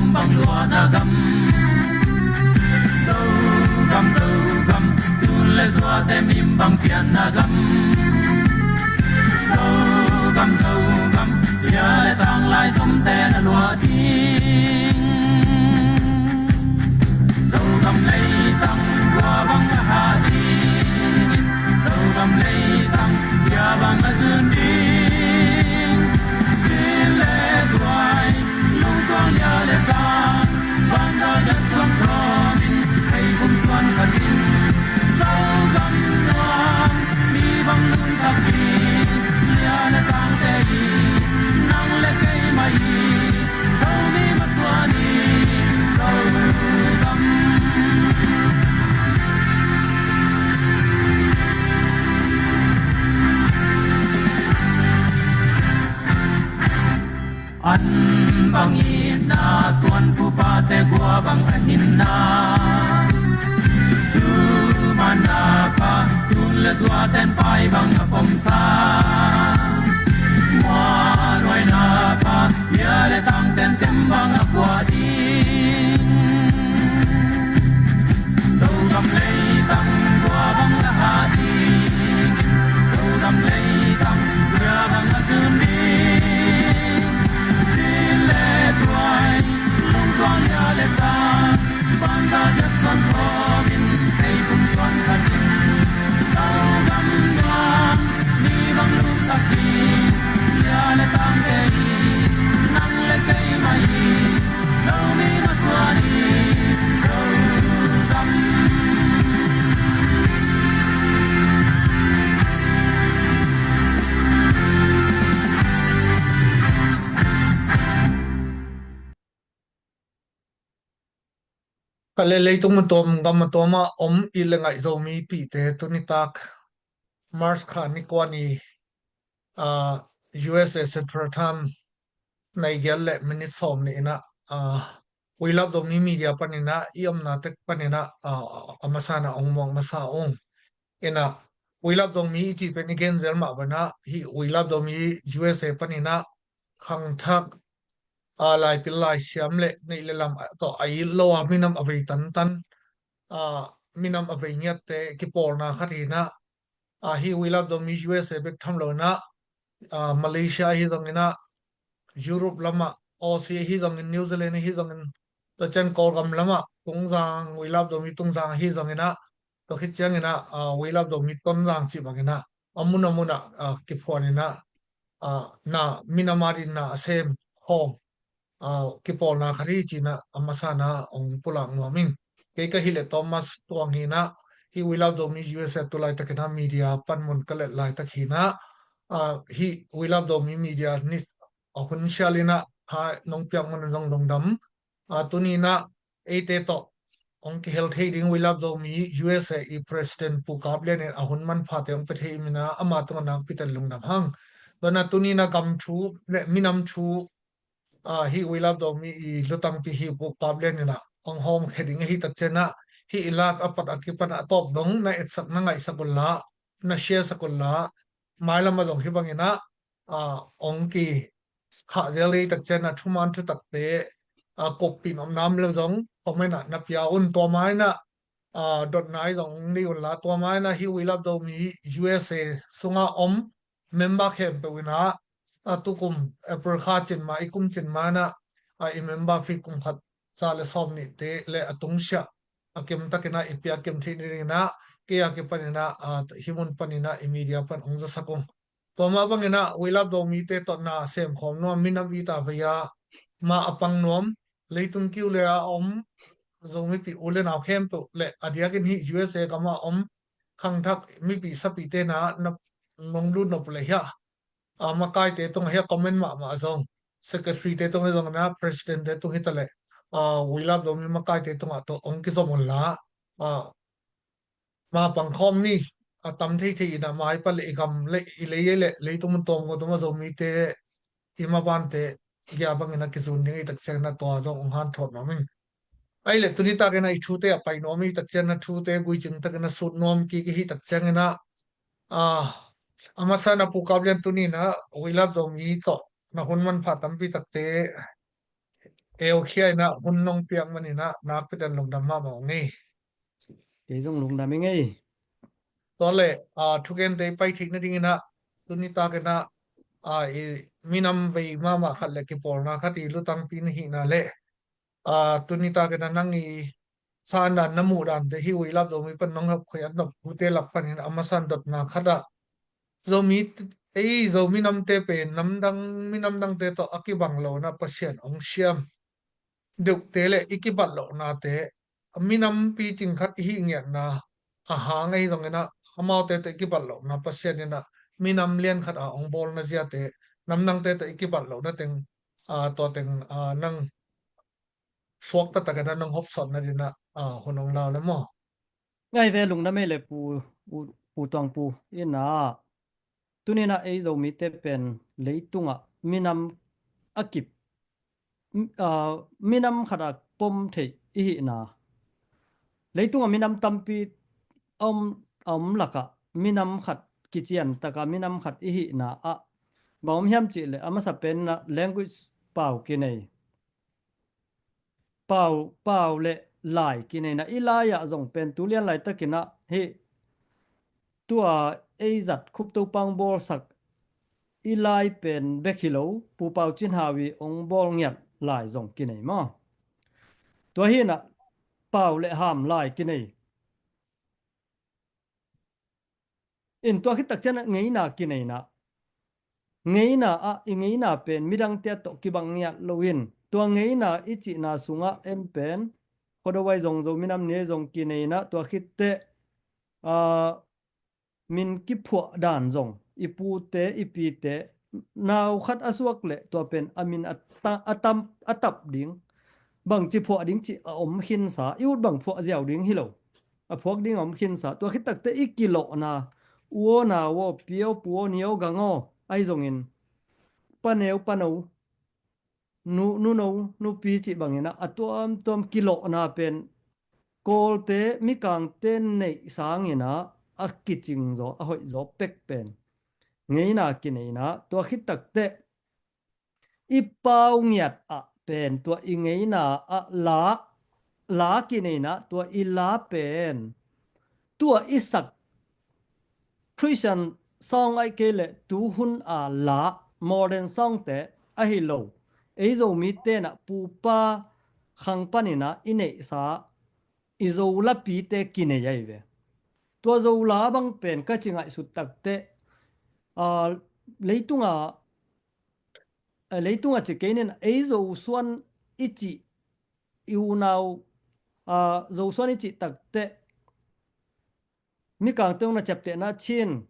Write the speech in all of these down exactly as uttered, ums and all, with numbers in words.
Bang luahna gam, Zogam, Zogam, tun le zuate min bang pianna gam, Zogam, Zogam, lia le tanglai zomte na luah ding. Zogam leitang tua bang a hah ding, Zogam leitang lia bang a zun ding. Cin le tuai, lungtuang lia le tang, bangkal jat suan thawngin, hei kum suan khatin, Zogam nuam, mi bang lungsak ding, lia le tangte i, nang le keimah i, Zomi masuan i, Zogam. An bang itna tuan pupate gua bang a hinna, tu mana pa tun le zuaten pai bang a pomsa, muanuaina pa lia le tangten tem bang a pua ding. Zogam leitang tua bang a hah ding, Zogam leitang tua bang a zun ding. Cin le tuai, lungtuang lia le tang, bangkal jat suan thawngin, hei kum suan khatin, Zogam nuam, mi bang lungsak ding, lia le tangte i, nang le keimah i, Zomi masuan i, Zogam. Ka le leitung mun tuam gam a tuam a om i le ngaih Zomipihte tuni tak March kha ni kua ni, ah, U S A Central Time nai giat le minute sawm nih inah, ah, We Love Zomi Media paninah i omna tek paninah, ah, a masana ong muak masa ung. Inah We Love Zomi i cih pen i genzel mah banah hi We Love Zomi U S A paninah khangthak, ah, laipil laisiam le neih le lam tawh a it lo a minam a vei tantan, ah, minam a vei ngiatte kipawlna khat hinah, ah, hi We Love Zomi U S A bek tham lo inah, ah, Malaysia ahi zonginah, Europe lamah, Aussie ahi zongin, New Zealand ahi zongin, tua cian Kawlgam lamah, Tungzang, We Love Zomi Tungzang ahi zonginah, tua khit cianginah, ah, We Love Zomi Tonzang cih banginah, a mun a munah, ah, kiphuaninah, ah, na minam a dinna a sem khawm, ah, kipawlna khat hi cinah a masana ong pulak nuam ing. Kei ka hileh Thomas Tuang hinah, hi We Love Zomi U S A tu laitakinah media panmun ka let laitak hinah, ah, hi We Love Zomi Media ni a hun sialinah kha nong piak mun zong lungdam. Ah, tuninah eite tawh ong kihel thei ding We Love Zomi U S A i President Pu Kap Lian in a hun manphate ong pia thei minah ama tungah nakpite lungdam hang. Tuanah tuninah gam thu le minam thu, ah, hi We Love Zomi i lutangpi hi Pu Kap Lian inah ong hawmkhia ding ahi tak cianah hi i lak a pat a kipan a tawp dong na etsak na ngaihsak unla, na share sak unla, mailam a zong hi banginah, ah, ong kikhah zel dei tak cianah thuman thutakte, ah, koppih nopna om le zong comment ah na pia un. Tua mainah, ah, dotna i zong nei unla, tua mainah hi We Love Zomi U S A sunga om member khempeuh inah, ah, tukum April kha cin ma i kum cin mainah, ah, i member fee kum khat za le sawm nihte le a tungsiah a kimtakinah i pia kim thei ni dinginah kei a kipaninah, ah, hi mun paninah i media pan ong zasak ung. Tua mah banginah We Love Zomite tawh na semkhawm nuam, minam it a vei a ma a pang nuam, leitung kiu le a om Zomipih u le nau khempeuh le a diakin hi U S A gam a om khangthak mipih sapihte na, na nong lut nop le hiah, ah, makaite tung hiah comment mahmah zong, secretary te tung hi zong na, president te tung hi taleh, ah, We Love Zomi makaite tungah tawh ong kizom unla, ah, ma pangkhawm ni, a tam theithei inah mai pan le i gam le i lei le leitung mun tawm ko tuma Zomite i mabante gia bangin a kizun ding i tak ciangin a tua zong ong hanthawt nuam ing. Ai le tuni takin a i thute a pai nuam i tak ciangin a thute guicing takin a sut nuam kik i hi tak ciangin a, a, a masa na Pu Kap Lian tuni na We Love Zomi tawh na hun manpha tampi takte eukhia in ah hun nong piak man in ah nakpi takin lungdam mahmah ung ei. Kei zong lungdam ing ei. Tua leh, ah, thugente i pai theih nading in ah tuni tak in ah, ah, i minam vei mahmah khat leh kipawlna khat i lutangpi na hihna leh, ah, tuni tak in ah nang i san dan na muh dante hih Uilap Zomi pan nong hawmkhia nop pute lak panin a masa in dotna khat ah Zomi, ei Zomi namte pen namdang, minam dangte tawh a kibang lo in ah Pasian hong siam deuhte leh i kibat lohnate, minam picing khat i hih ngiatna a hang ahi zongin ah amaute tawh i kibat lohna Pasian in ah minam lian khat a hong bawlna ziate, namdangte tawh i kibat lohna teng, ah, tua teng, ah, nang suakta takin ah nong hopsawn nading in ah, ah, hun hong la uh leh maw. Ngai ve, lungdam ei leh Pu, Pu, Pu Tuang Pu in ah, tuni in ah ei Zomite pen leitungah minam a kip, ah, minam khat a pom theih i hihna, leitungah minam tampi a om, a om lakah minam khat, kician taka minam khat i hihna ah bang om hiam cih leh a masa pen in ah language pau kinei, pau, pau leh lai kinei in ah i lai ah zong pen tu lian laitak in ah hih tua ei zat Khup Topa hong bawlsak i lai pen bek hi lo, Pu Pau Cin Hau i hong bawl ngiat lai zong kinei maw. Tua hi in ah pau leh ham lai kinei. In tua khit tak ciang ah ngeina kinei in ah, ngeina ah, i ngeina pen midangte tawh kibang ngiat lo in, tua ngeina i cihna sungah en pen, Khuadovai zong Zomi Nam Ni zong kinei in ah, tua khit teh, ah, min kiphuah dan zong, i pute, i pite, nau khat a suak leh tua pen a min a ta-, a tam, a tap ding, bangci phuah ding cih a om khinsa, i ut bang phuah ziau ding hi lo, a phuak ding a om khinsa. Tua khit tak teh i kilawhna, u aw, nau aw, pi aw, pu aw, ni aw, gang aw, ahi zongin, pa neu, pa no, nu, nu no, nupi cih bangin ah, a tuamtuam kilawhna pen Kawlte, Mikangte neih sangin ah a kicing zaw, a hoih zaw pek pen ngeina kinei in ah, tua khit tak teh i pau ngiat ah pen tua i ngeina ah la, la kinei in ah tua i la pen tua i sak Christian song ahih kei leh tuhun a la, modern songte ahi lo, ei Zomite in ah pupa khang panin ah i neihsa i Zo lapite kinei ahi ve. Tua Zo la bang pen ka ci ngaihsut tak teh, aa, leitunga, aa, leitunga ci kei ning, ei Zosuan i cih, i unau, aa, Zosuan i cih tak teh, Mikangte hong na ciaptehna Chin,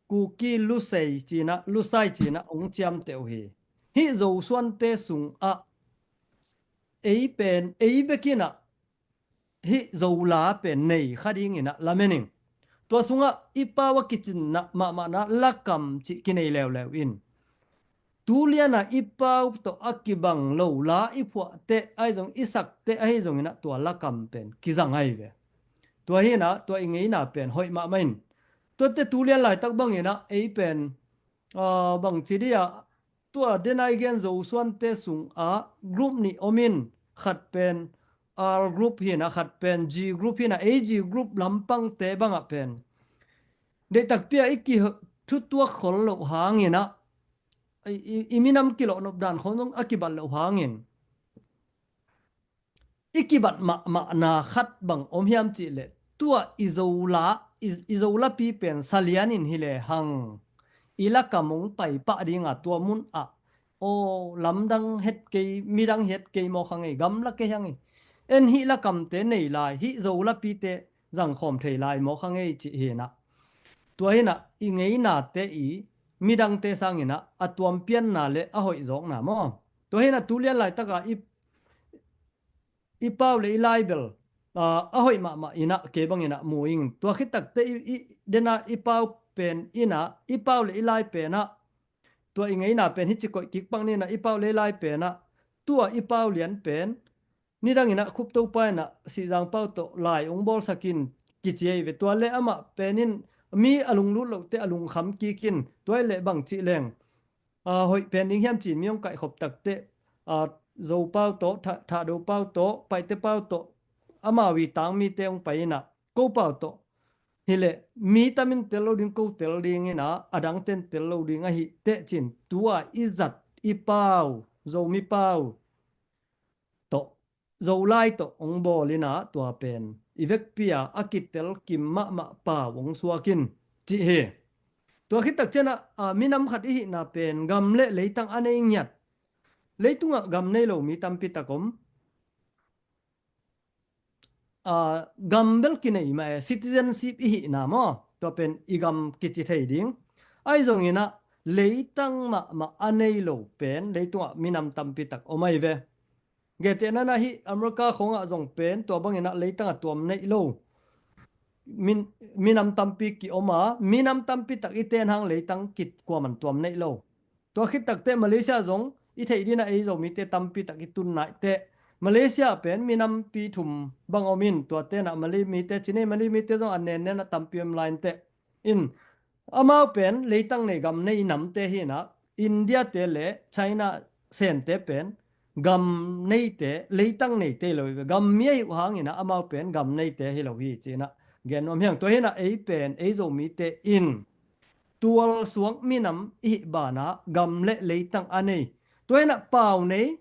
Kuki, Lusei ci-in ah, Lusai ci-in ah hong ciamteh uh hi. Hih Zosuante sungah ei pen, ei bek in ah hih Zo la pen nei kha dingin ah lamen ing. Tua sungah i pau a kicinna mahmahna lakam cih kinei leuleu in, tu lian ah i pau tawh a kibang lo la i phuah teh ahi zong, i sak teh ahi zongin ah tua lakam pen kizang ahi ve. Tua hi in ah tua i ngeina pen hoih mahmah in, tuate tu lian laitak bangin ah ei pen, aa, bangci dih ah, tua den a i gen Zosuante sungah group nih om in, khat pen R group hi in ah, khat pen G group hi in ah, ei G group lampangte bangah pen deihtakpi ah i kithutuak khol loh hangin ah, i, i, i minam kilawh nop dan khawng zong a kibat loh hangin i kibat mahmahna khat bang om hiam cih leh, tua i Zo la, i, i Zo lapi pen salian in hi lehang i lakam hong pai pah ding a, tua mun ah, aw, lamdang het kei, midang het kei maw kha ngei, gamla kei hang ei. En hih lakamte nei lai, hih Zo lapite zangkhawm thei lai maw kha ngei cih hi in ah. Tua hi in ah i ngeinate i midangte sangin ah a tuampianna leh a hoih zawkna maw. Tua hi in ah tu lian laitak ah i, i pau leh i lai bel, aa, a hoih mahmah in ah kei bangin ah mu ing. Tua khit tak teh i, i den a i pau pen in ah, i pau leh i lai pen ah, tua i ngeina pen hih ci koih kik pak ni in ah, i pau leh i lai pen ah, tua i pau lian pen nidangin ah Khup Topa in ah Sihzang Pau tawh lai hong bawlsak in kici ahi ve. Tua leh amah pen in mi a lunglut loh teh a lungkham kik in, tua hi leh bangci leng, aa, hoih pen ding hiam ci-in mi hong kaihkhop tak teh, aa, Zo pau tawh, Tha-, Thahdo pau tawh, Paite pau tawh, amau i tang mite hong pai inah, ko pau tawh. Hileh, mi tamin tel lo ding, ko tel ding inah, a dangten tel lo ding ahi teh cin, tua i zat, i pau, Zomi pau tawh, Zolai tawh hong bawl inah, tua pen i vekpi-a a kitel kim mahmah pau hong suak in cih hi. Tua khit tak cianah, a, minam khat i hihna pen gam le leitang a nei ngiat. Leitungah gam nei lo mi tampi tak om. A, gam bel kinei mah e, citizenship i hihna maw? Tua pen i gam kici thei ding. Ahi zonginah leitang mahmah a nei lo pen leitungah minam tampi tak om ahi ve. Gentehna-in ah hih America khawngah zong pen tua banginah leitangah tuam neih lo. Min-, minam tampi ki-om a, minam tampi tak i ten hang leitang kikuaman tuam neih lo. Tua khit takteh Malaysia zong i theih dinah ei Zomite tampi tak i tun naih teh. Malaysia pen minampi thum bang om in, tua tenah Malay mite, cinei Malay mite zong a nennenah tampi om lai inteh. In, amau pen leitang nei gam nei namte hinah, India te le China sente pen gam neite, leitang neite hi lo hi ve. Gam mi ahi uh hanginah amau pen gam neite hi lo hi cinah gen nuam hiang. Tua hinah ei pen, ei Zomite in tual suang minam i hih banah gam le leitang a nei. Tua hinah pau nei,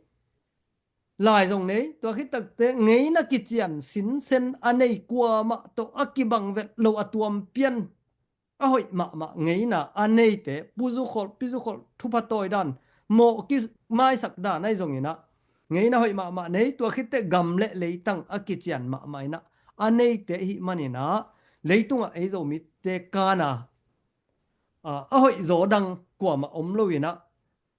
lai zong nei, tua khit takteh ngeina kician sinsen a nei, kuamah tawh a kibang vet lo, a tuam pian, a hoih mahmah ngeina a neite, pu zu kholh, pi zu kholh, thupha tawi dan, mawh kimaisak dan ahi zonginah ngeina hoih mahmah nei, tua khitteh gam le leitang a kician mahmah inah a neite i hih maninah leitungah ei Zomite kana, a, a hoih zaw dang kuamah om lo inah,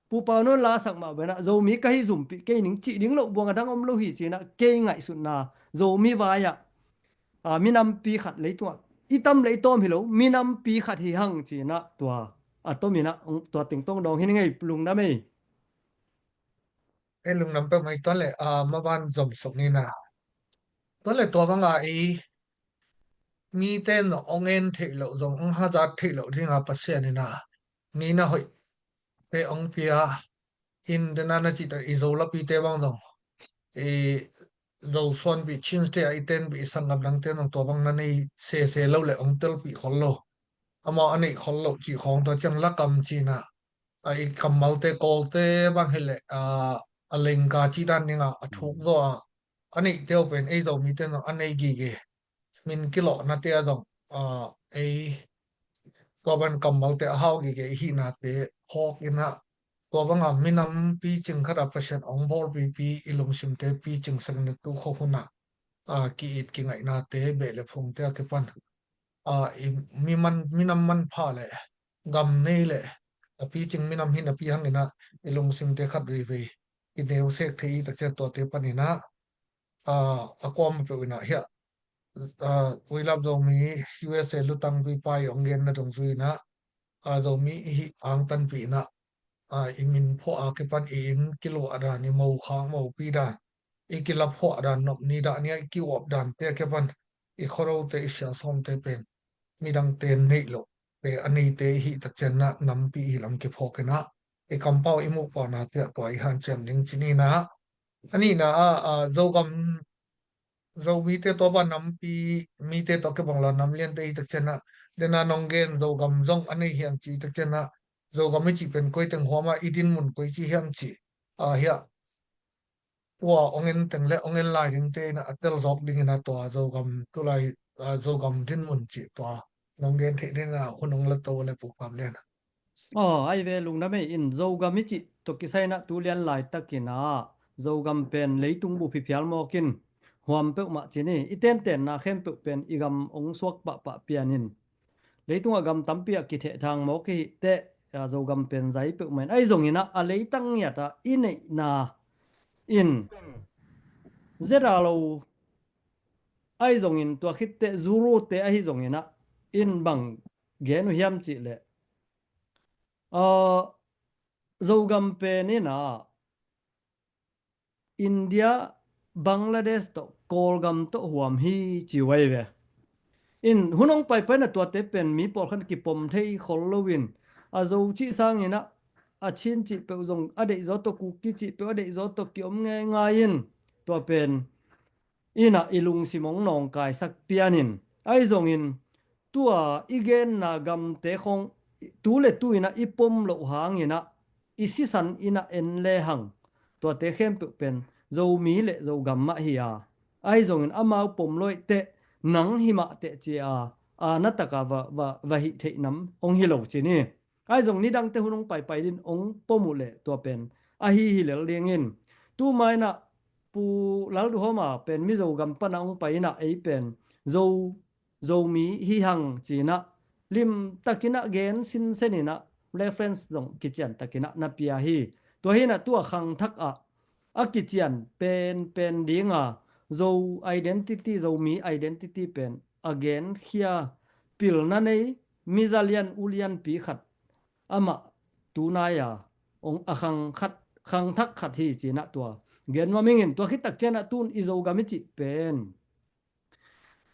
Pu Pau, non la sak mah banah Zomi ka hi zumpih kei ning cih ding loh buang a dang om lo hi cinah kei ngaihsutna Zomi vai-ah, a, minampi khat leitungah i tam le i tawm hi lo, minampi khat hi hang cinah tua a tominah tua tengtong dawng hi ning ei, lungdam ei. Ei lungdam peuhmah ei. Tua le, a, maban zom suk nina. Tua le tua banga ei mite in ong en theih loh zong, ong hazat theih loh dinga Pasian inah ngeina hoih te ong pia in, dena na cihtak i Zo lapite bang zong, i Zo suanpih Chin State a i tenpih i sanggam dangte zong tua bang na nei sese lo le ong telpih khol lo. Amau a neih khol loh cih khawng tua ciang lakam cinah, a, i kammalte Kawlte bang hileh, a, a lengka cih dan dinga a thuk zaw a, a neihte uh pen ei Zomite zong a nei gige. Min kilawhnate ah zong, a, ei tua ban kammalte a hau gige i hihnate phawk inah, tua banga minam picing khatah Pasian ong bawlpipi, i lungsimte picing sak inah tu khua hunah, a, ki-it kingaihnate, beh le phungte a kipan, a, i mi man, minam manpha le gam nei le a picing minam hi napi hanginah i lungsimte khat veivei i neusek thei i takcian tuate paninah, a, a kuamah peuh inah hiah, a, We Love Zomi U S A lutangpi pa i ong genna dungzui inah, a, Zomi i hih angtanpih inah, a, i min phuah a kipan i inn kiluah dan, i mokhak mopi dan, i kilaphuah dan, nop ni dah ni-ah i ki-uap dante a kipan i khuarote, i siasawmte pen midangte neih loh te, a neite i hih takcianah nampi i hih lam kiphawk inah i kampau i muh paunate ah tua i hanciam ding ci nina. A nihna ah, a, Zogam, Zomite tua bang nampi, mite tawh kibang lo namliante i hih takcianah, dena nong gen Zogam zong a nei hiam ci i takcianah, Zogam i cih pen koi teng huamah i dinmun koi ci hiam cih, a, hiah tua ong en teng le ong en lai dingte inah a tel zawk dingin a tua Zogam tulai, a, Zogam dinmun cih tua nong gen theih dingin a hun ong la to le Pu Pau Lian. Aw, ai ve, lungdam ei. In Zogam i cih tawh kisai inah tu lian laitakin ah Zogam pen leitung bup hi phial mawkin huam peuhmah ci ni. I tentenna khempeuh pen i gam ong suak pahpah pianin leitungah gam tampi ah kithehthang mawk i hih teh, a, Zogam pen zai peuhmah in, ahi zongin ah a leitang ngiatah i neihna in zeta lo ahi zongin, tua khitteh zurute ahi zongin ah in bang gen uh hiam cihleh, a, Zogam pen in ah India, Bangladesh tawh Kawlgam tawh huam hi ci uh ahi ve. In hun hong paipai na tuate pen mi pawlkhat kipom thei khol loin a Zo cih sangin ah a Chin cih peuh zong a deih zaw tawh, Kuki cih peuh a deih zaw tawh kiom ngeingai in, tua pen innah i lungsim hong nawngkaisak pianin, ahi zongin tua i genna gamte khong tu le tu innah i pom loh hanginah i sisan innah en lehang, tuate khempeuh pen Zomi le Zogam mah hi a, ahi zongin amau pom loihteh nang hi mahteh ci a, a na taka va, va, va hih theih nam hong hi lo ci ni. Ahi zong nidangte hun hong paipai din hong pom uh leh tua pen ahi hi lel dingin, tu mainah Pu Lalduhoma pen Mizo gam pana hong pai innah ei pen Zo, Zomi hi hang cinah limtakinah gen sinseninah reference zong kiciantakinah na pia hi. Tua hinah tua khangthak ah a kician penpen dinga Zo identity, Zomi identity pen a genkhia pilna nei, mi zalian ulianpi khat amah tunai a ong a khang khat, khangthak khat hi cinah tua gen nuam ingin, tua khittak cianah tun i Zogam i cih pen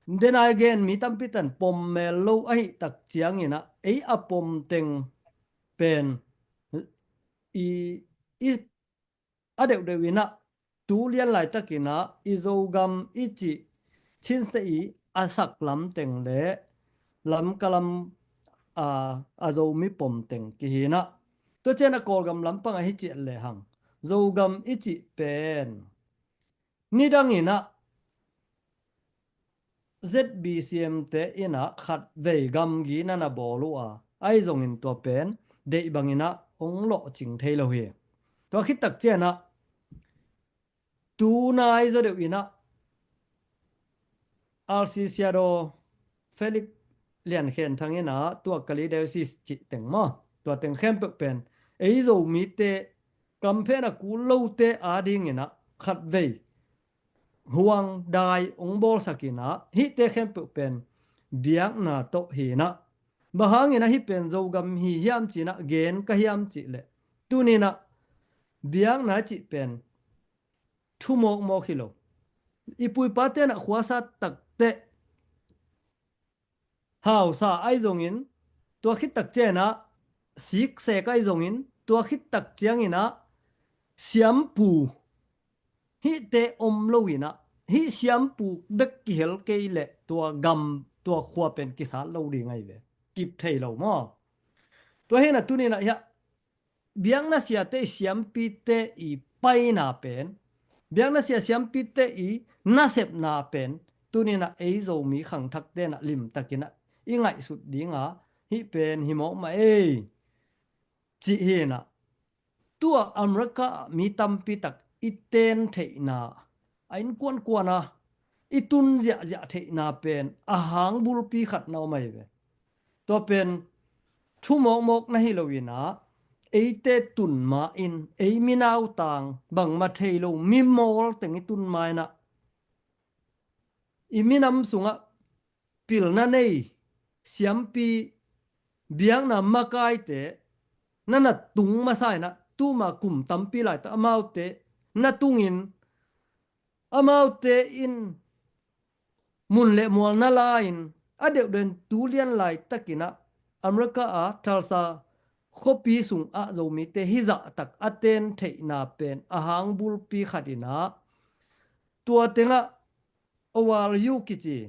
denai gen mi tampi tan pom mel lo ahih tak cianginah ei a pom teng pen i, i a deuhdeuh innah tu lian laitakinah i Zogam i cih Chin State i a sak lam teng le Lamka lam a, a Zomi pom teng kihinah, tua cianah Kawlgam lampangah hi ciah lehang Zogam i cih pen nidanginah Z B C M te innah khatvei gamgi na na bawl uh a, ahi zongin tua pen deih banginah hong lawhcing thei lo hi. Tua khittak cianah tunai zaw deuh innah R C Siadaw Felix Lian Khen Thang innah tua Kalay Diocese cih teng maw, tua teng khempeuh pen ei Zomite kamphen a kul lote adinginah khatvei huang dai hong bawlsakinah hihte khempeuh pen biakna tawh hinah, bang hanginah hih pen Zogam hi hiam cinah gen ka hiam cihleh, tuninah biakna cih pen thu mawkmawk hi lo. I puipa tenah khuasa takteh hausa ahi zongin, tua khittak cianah siksek ahi zongin, tua khittak cianginah siampu hihte om loinah, hih siampu bek kihel kei leh tua gam, tua khua pen kisat lo ding ahi ve. Kip thei lo maw? Tua hinah tuninah hiah biakna siate i siampite i paina pen, biakna sia siampite i nasepna pen tuninah ei Zomi khangthak tenah limtakinah i ngaihsut dinga hih pen hi mawk mah ei cih hinah, tua America ah mi tampi tak i ten theihna, a innkuankuana i tun ziahziah theihna pen a hang bulpi khat na om ahi ve. Tua pen thu mawkmawk na hi loinah eite tun ma-in ei minautang bangmah thei lo mimawl teng i tun mainah i minam sungah pilna nei siampi biakna makaite na na tung masa inah tuma kum tampi laita amaute na tungin amaute in mun le mual na la-in a deuhdeuhin tu lian laitakinah America a Tulsa khuapi sungah Zomite hih zahtak a ten theihna pen a hang bulpi khatinah tua tengah Oral U kici,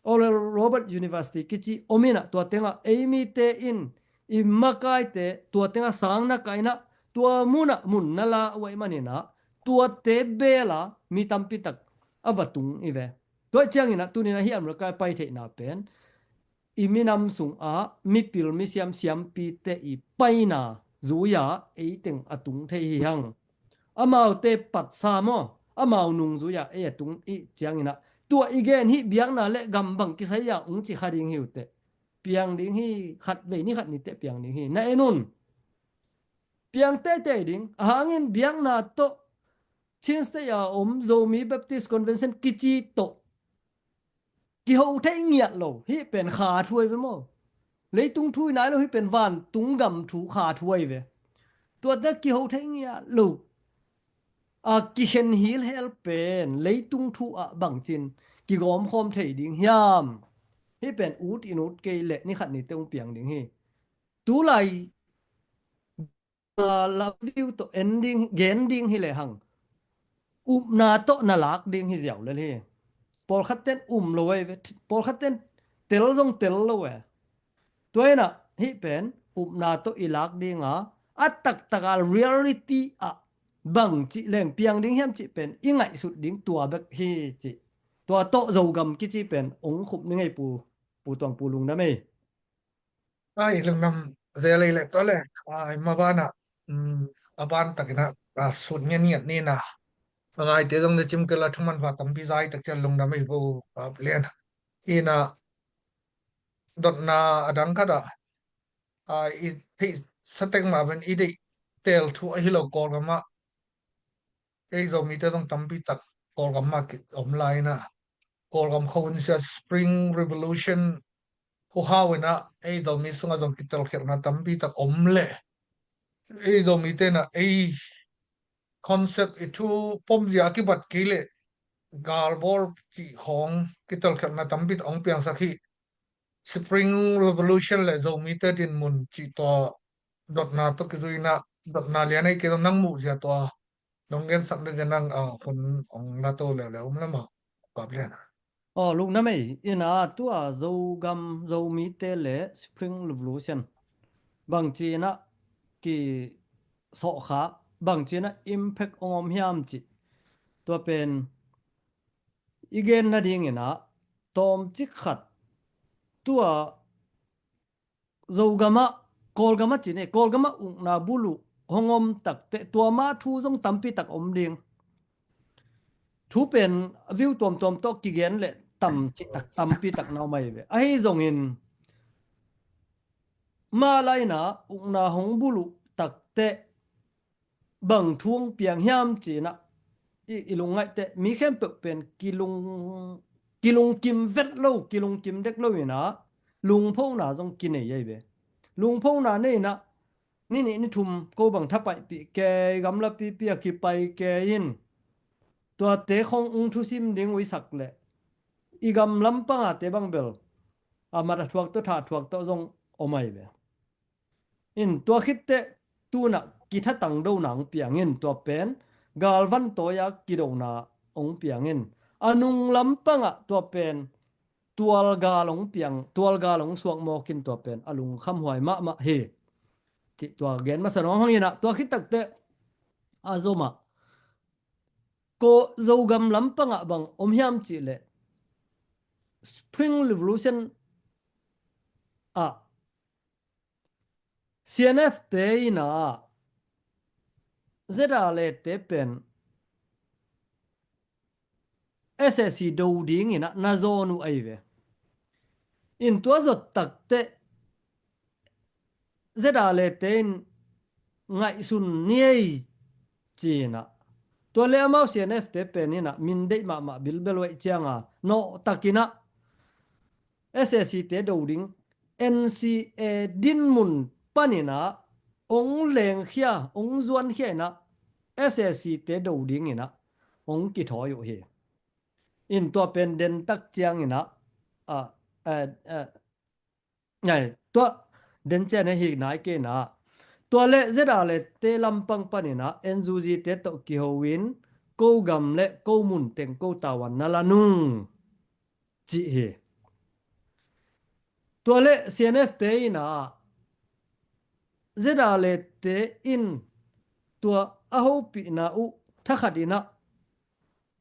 Oral Roberts University kici om inah tua tengah ei mite in i makaite tua tengah sang na kainah tua munah mun na la uh ahih maninah tuate bela mi tampi tak a va tung hi ve. Tua cianginah tuninah hih America pai theihna pen i minam sungah mipil misiam siampite i paina zui-a eiteng a tung thei hi hang. Amaute patsa maw, amau nungzui-a ei a tung i cianginah tua i gen hih biakna le gam bang kisai-a ung ci kha ding hi uh teh. Piang ding hi, khatvei ni khat ni teh piang ding hi. Na en un. Piang teitei ding. A hangin biakna tawh Chin State a om Zomi Baptist Convention kici tawh kiho thei ngiat lo. Hih pen kha thu ahi ve maw? Leitung thu hi nai lo, hih pen vantung gam thu kha thu ahi ve. Tuate kiho thei ngiat lo a kikhen hilhel pen leitung thu ah bangcin kigawmkhawm thei ding hiam? Hih pen ut in ut kei leh ni khat ni teh hong piang ding hi. Tulai lam view tawh en ding, gen ding hi lehang, upna tawh na lak ding hi ziau lel hi. Pawlkhat ten um lo ahi ve, pawlkhat ten tel zong tel lo e. Tua inah hih pen upna tawh i lak dinga, a taktak a reality ah bang cih leng piang ding hiam cih pen i ngaihsut ding tua bek hi cih. Tua tawh Zogam kici pen ong khup ni ngei pu, Pu Tuang, Pu lungdam ei. Ai, lungdam zel ei leh tua leh, ai, mabanah, um, a ban takinah, a sut ngiatngiat nina. A ngaite zong le cim kei la thuman va tampi zai tak cian lungdam ei pu, a lian. Inah dotna a dang khatah, a, i theih satek mah pen i deih tel thu ahi lo Kawlgamah ei Zomite zong tampi tak Kawlgam mah ki om lai inah, Kawlgam khua hun sia Spring Revolution huhau inah ei Zomi sungah zong kitelkhialhna tampi tak om leh ei Zomite inah ei concept i thu pomzia a kibat kei leh galbawl cih khawng kitelkhialhna tampi tak hong piangsak hi. Spring Revolution le Zomite dinmun cih tua dotna tawh kizui inah, dotna lian ei kei zong nang muhzia tua nong gensak dede nang, a, hun ong la to leuleu um le maw, Kap Lian? Aw, lungdam ei. Inah tua Zogam, Zomite le Spring Revolution bangci inah kisawhkha, bangci inah impact ong om hiam cih tua pen i gen nading inah tawmcik khat, tua Zogamah, Kawlgamah cin e, Kawlgamah ukna buluh hong om takteh tua mah thu zong tampi tak om ding. Thu pen view tuamtuam tawh kigen leh tam cih tak tampi tak na om ahi ve. Ahi zongin mah lai inah ukna hong buluh takteh bang thu hong piang hiam ci inah i, i lungngaih teh mi khempeuh pen kilung, kilungkim vet lo, kilungkim dek lo inah lungphona zong kinei ahi ve. Lungphona nei inah ni nih ni thum ko bang thapaihpih kei, gamla pipi a kipai kei in tuate khong ung thusim ding uh i sak leh i gam lampangate bang bel a mat a thuak tawh, tha thuak tawh zong om ahi ve. In tua khitteh tunah kithatang dona hong piangin tua pen galvan tawi-a kidona hong piangin a nung lampangah tua pen tualgal hong piang, tualgal hong suak mawkin tua pen a lungkhamhuai mahmah hi. Cih tua gen masa nuam hong inah tua khit takteh a zomah ko Zogam lampangah bang om hiam cih leh Spring Revolution ah C N F te inah Z R A te pen S A C do ding inah na zawn uh ahi ve. In tua zot takteh Z R A te in ngaihsun ni ei ci inah tua le amau C N F te pen inah min deih mahmah bilbel uh aih cianga nawh takinah S A C te do ding, N C A dinmun paninah ong lengkhia, ong zuankhia inah S A C te do ding inah ong kithawi uh hi. In tua pen dentak ciang inah, a, a, a, ngai, tua den cian hi nai kei inah tua le Z R A te lampang paninah N U G te tawh kiho in ko gam le ko mun teng ko tavuan na la nung cih hi. Tua le C N F te inah Z R A te in tua a hopihna uh thakhat inah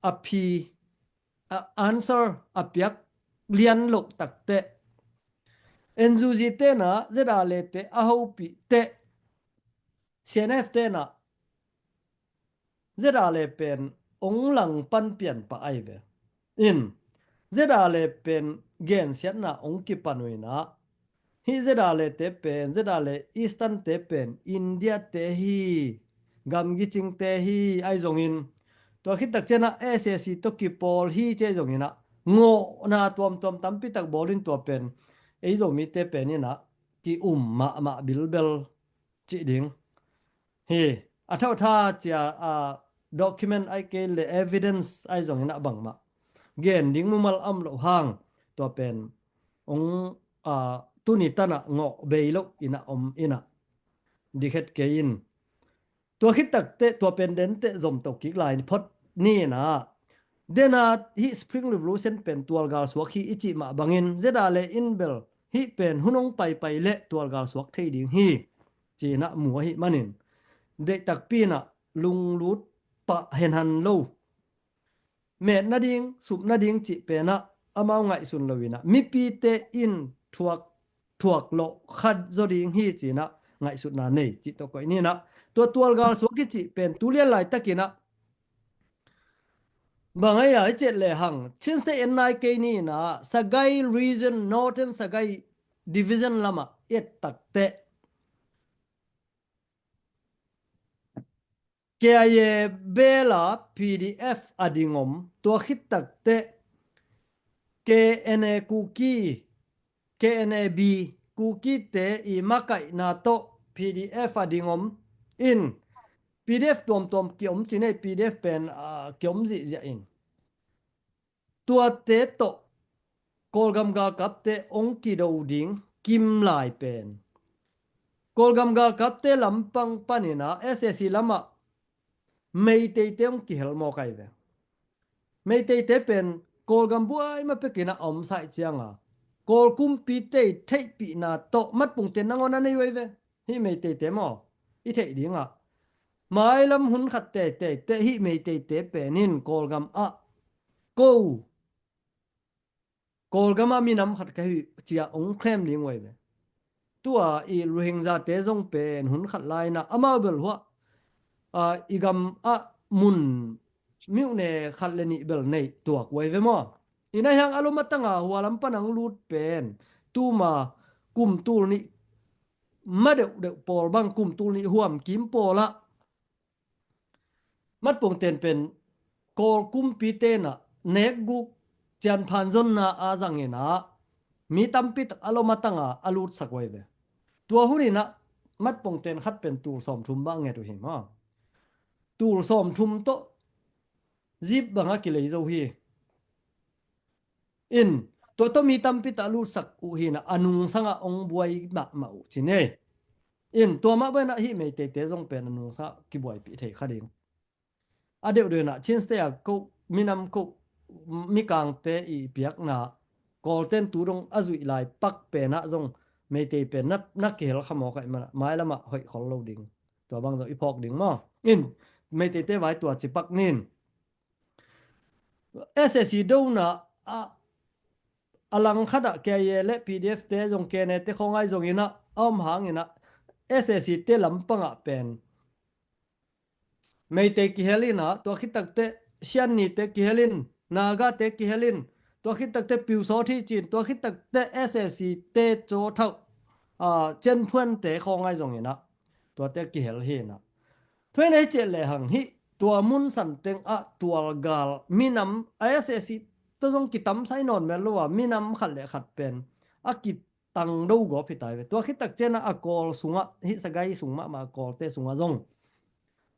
a phi, a answer a piak lian loh takteh N U G tenah Z R A te a hopih teh C N F tenah Z R A pen ong langpan pian pah ahi ve. In Z R A pen gensiatna ong kipan uh inah hih Z R A te pen, Z R A Eastern te pen India te hi, gamgi cing te hi ahi zongin tua khit tak cianah S A C tawh kipawl hi ci ahi zongin ah ngawhna tuamtuam tampi tak bawl in tua pen ei Zomite pen inah ki-um mahmah bilbel cih ding hi. A thauhtha cia, a, document ahi kei le evidence ahi zongin ah bangmah gen ding mumal a om loh hang tua pen ong, a, tuni tanah ngawh bei loh inah om inah dikhet kei in. Tua khit takteh tua pen denteh zom to kik lai phot ni inah, dena hih Spring Revolution pen tualgal suak hi i cih mah bangin ZRA le in bel hih pen hun hong paipai le tualgal suak thei ding hi, ci inah mu ahih manin, deihtakpi inah lunglut pah henhan lo, metna ding, supna ding cih penah amau ngaihsun lo inah, mipite in thuak, thuak lawh khat zaw ding hi ci inah ngaihsutna nei cih tawh koih ni inah, tua tualgal suak i cih pen tulian laitak inah bang a i ciat lehang, Chin State en nai kei ni inah, Sagaing Region, Northern Sagaing Division lamah et takteh, K I A bela P D F a ding om, tua khit takteh K N A Kuki, K N A B Kukite i makaihna tawh P D F a ding om in, P D F tuamtuam kiom ci nei, P D F pen, ah, kiom zihziah in. Tuate tawh Kawlgam galkapte hong kido ding kim lai pen, Kawlgam galkapte lampang paninah S A C lamah Meiteite hong kihel mawk ahi ve. Meiteite pen Kawlgam buai ma pekinah a om saih cianga, Kawl kumpite i theihpihna tawh matpungte nangawn a nei uh ahi ve. Hih Meiteite maw, i theih dingah mailam hun khat teiteite hih Meiteite penin Kawlgam ah ko, Kawlgam ah minam khat ka hi uh cia hong claim ding uh ahi ve. Tua i Rohingyate zong pen hun khat lai inah amau bel huah, ah, i gam ah mun myone khat le nih bel neih tuak uh ahi ve maw. Inah hiang a lom a tanga hua lam pan hong lut pen tuma kum tul nih ma deuhdeuh pawl bang, kum tul nih huam kim pawlah matpungten pen Kawl kumpite inah nekguk cianphan zonna a zang inah mi tampi tak a lom a tanga a lutsak uh ahi ve. Tua hun inah matpungten khat pen tul sawmthum bang nget uh hi maw. Tul sawmthum tawh zip bangah kilei zo hi. In, tua tawh mi tampi tak a lutsak uh hi inah a nungsangah hong buai mahmah uh ci nei. In, tua mah bang inah hih Meiteite zong pen a nungsangah kibuaipih thei kha ding. A deuhdeuh inah Chin State ah ko, minam ko, mikangte i piakna, Kawlten tu dong a zuih lai pak penah zong Meitei pen na, na kihel kha mawk ahih manah mailamah hoih khol lo ding. Tua bang zong i phawk ding maw. In, Meiteite vai tua ci pak nin. S A C dona ah a langkhatah K I A le P D F te zong K N A te khawngai zong inah a om hang inah S A C te lampangah pen Meitei kihel inah, tua khit takteh Sianni te kihel in, Naga te kihel in, tua khit takteh Pyusawthi ci in, tua khit takteh S A C te cawthauh, ah, Chenphuan te khawngai zong inah tuate kihel hi inah. Tua inah hi ciah lehang hih tua mun santeng ah tualgal minam a S A C tawh zong kitamsai nawn mel lo a, minam khat le khat pen a kitang do gawp hi ta hi ve. Tua khit tak cianah a Kawl sungah, hih Sagaing sung mahmah a Kawlte sungah zong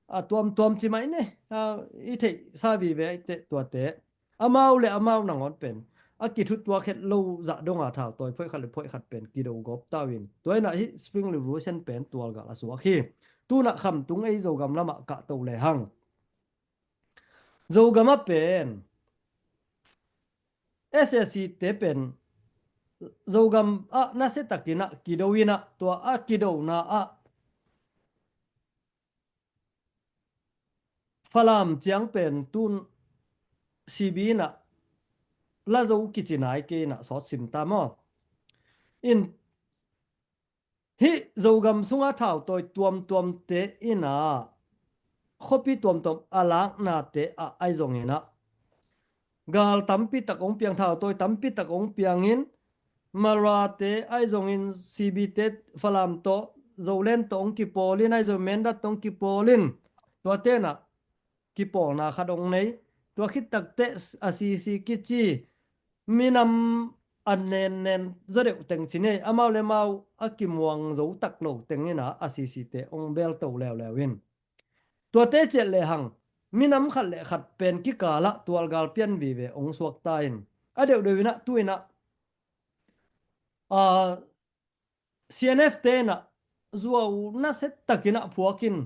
a tuamtuam ci mah i ne, a, i theihsa vive i teh tuate. Amau le amau nangawn pen a kithutuak het lo zah donga thau tawi phoih khat le phoih khat pen kido gawp ta uh in. Tua inah hih Spring Revolution pen tualgal a suak hi. Tunah khamtung ei Zogam lamah kahto lehang, Zogam ah pen S A C te pen Zogam ah nasia takinah kido inah, tua a kidona ah Falam ciang pen tun C B inah la zo kici nai kei inah sawt sim ta maw. In, hih Zogam sunga thautawi tuamtuamte inah khuapi tuamtuam a laknate ah ahi zong inah gal tampi tak hong piang, thautawi tampi tak hong piangin, Mara te ahi zongin, C B te Falam tawh, Zoland tawh hong kipawl in, ahi zong Mindat tawh hong kipawl in, tua tenah kipawlna khat hong nei. Tua khit takteh a sisi kici minam a nennen zaw deuh teng ci nei, amau le mau a kimuang zo tak lo teng inah a sisi te hong belto leuleu in. Tuate ciah lehang minam khat le khat pen kikalah tualgal pian vive hong suak ta in. A deuhdeuh inah tu inah, a, C N F te inah zuau nasia takinah phuakin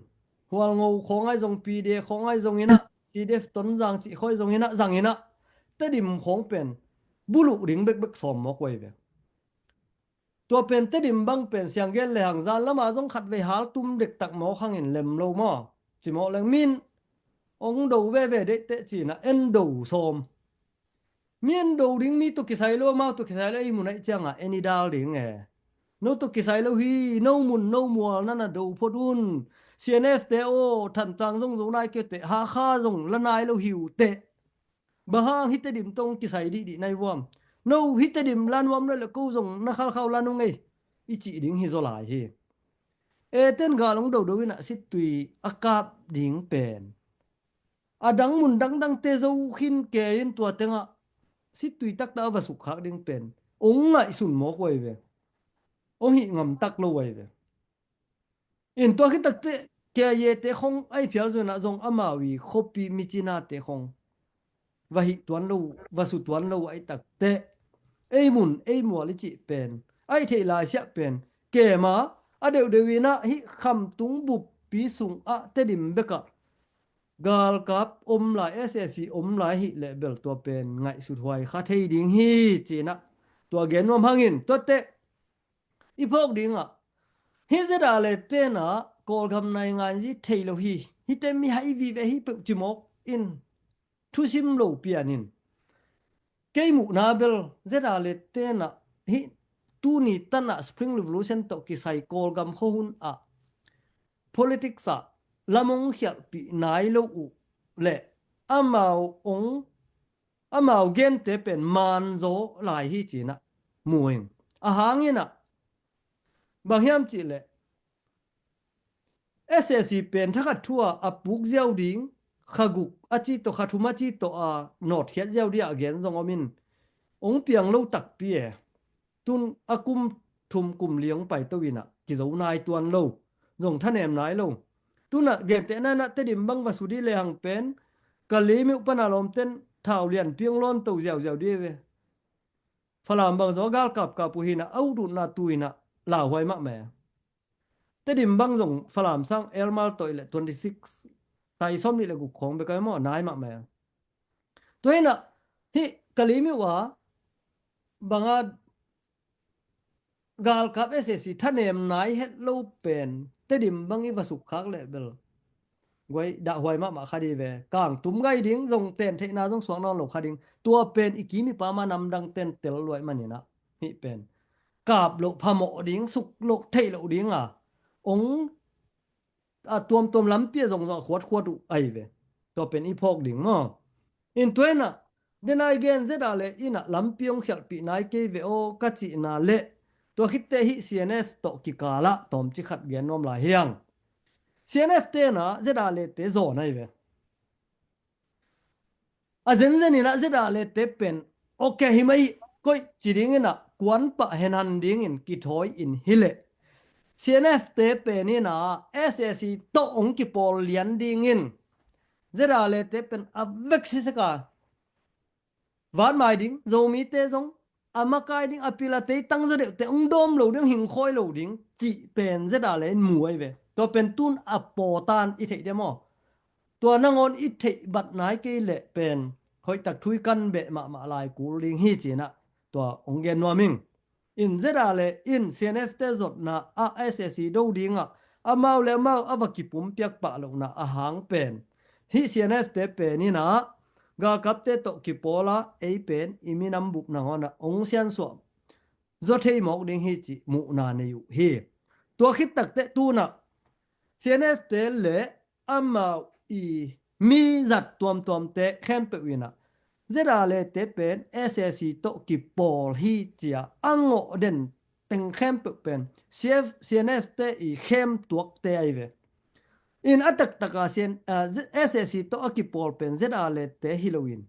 Hualngo khawng ahi zong, P D A khawng ahi zong inah, C D F Tonzang cih khawng ahi zong inah, zang inah, Tedim khawng pen buluh ding bekbek sawm mawk uh ahi ve. Tua pen Tedim bang pen siang gen le hang zan lama zong khat vei hal tum dektak mawk hangin lem lo maw? Ci mawk leng min ong do veve deihteh cinah en do sawm. Mi en do ding, mi tawh kisai lo, amau tawh kisai lo, ei mun aih ciangah en i dal ding e. No tawh kisai lo hi, no mun no mual nana do phot un. C N F te aw, Thantlang zong zo nai kei uh teh, Hakha zong la nai lo hi uh teh. Bang hang hi Tedim tawh kisai dihdih nai vuam? No hi Tedim la nuam lo le ko zong na khalkhau la nung ei, i cih ding hi zaw lai hi. E ten gal ong dodo inah sittui a kap ding pen a dang mun dangdangte zo khin ke in tua tengah sittui taktak a va sukkhak ding pen ong ngaihsun mawk uh ahi ve. Ong hih ngam tak lo uh ahi ve. In tua khit takteh K I A te khong aih phial zunah zong amau i khuapi micinate khong va hih tuan lo, va su tuan lo aih takteh ei mun ei mual i cih pen aih theih laisiah pen kema a deuhdeuh inah hih Khamtung buppi sungah Tedim bekah galkap om lai, S A C om lai hih leh bel tua pen ngaihsut huai kha thei ding hi cinah tua gen nuam hangin tuatteh i phawk dingah hih Z R le tenah Kawlgam nai ngai zi thei lo hi. Hihte mi hai vive hi peuh ci mawk in thusim lo pian in kei muhna bel Z R le tenah hih tuni tanah Spring Revolution tawh kisai Kawlgam khuahun ah politics ah lam ong khialhpih nai lo uh le amau ong amau gente pen manzaw lai hi cinah mu ing. A hang inah bang hiam cihleh S A C pen thakhat thu-a a puk ziau ding, kha guk a ci tawh, kha thum a ci tawh a nawtkhiat ziau ding a gen zong om in ong piang lo takpi e. Tun a kum thum kum li ong paito inah kizo nai tuan lo, zong thanem nai lo. Tunah gentehna inah Tedim bang va su dih lehang pen Kalemyo pana lawmten thau lianpi ong lawnto ziauziau dih ve. Falam bang zong a galkapkap uh hinah a ututna tu inah lauhuai mahmah e. Tedim bang zong Falam sang elmal tawh i le twenty six, tai sawm nih le guk khawng bek a maw nai mahmah e. Tua hinah hih Kalemyo a banga galkap S A C thanem nai het lo pen Tedim bang i va sukkhak leh bel guai dahhuai mahmah kha dih ve. Kangtum ngai ding, zong ten theihna zong suak nawn lo kha ding. Tua pen i kim i pam a namdang ten tel luai maninah hih pen kap loh phamawh ding, suk loh theih loh ding a ong a tuamtuam lampi a zongzong a khuatkhuat uh ahi ve. Tua pen i phawk ding maw? In tua inah denai gen Z R le inah lampi ong khialhpih nai kei ve aw ka cihna le tua khitte hih C N F tawh kikalah tawmci khat gen nuam lai hiang. C N F tenah Z R le te zawn ahi ve. A zenzen inah Z R le te pen okay hi mai koih ci ding inah kuanpah henhan dingin kithawi in hileh C N F te pen inah S A C tawh ong kipawl lian dingin Z R le te pen a vek siseka vatmai ding, Zomite zong a makai ding, a pil a tei tangzaw deuhte ong dawm lo ding, hingkhawi lo ding cih pen Z R le in mu ahi ve. Tua pen tun a pawtan i theih dia maw? Tua nangawn i theih bat nai kei leh pen hoihtak thu i kan beh mahmah lai kul ding hi cinah tua ong gen nuam ing. In Z R le in C N F te zotna ah S A C do dingah amau le amau a va kipumpiak pah lohna a hang pen hih C N F te pen inah galkapte tawh kipawlah ei pen i minam bup nangawnah ong siansuah zaw thei mawk ding hi cih muhna nei uh hi. Tua khit takteh tunah C N F te le amau i mi zat tuamtuamte khempeuh inah Z R le te pen S A C tawh kipawl hi cia a ngawh den teng khempeuh pen C F, C N F te i khem tuakte ahi ve. In a taktaka C N, ah, Z-, S A C tawh a kipawl pen Z R le te hi loin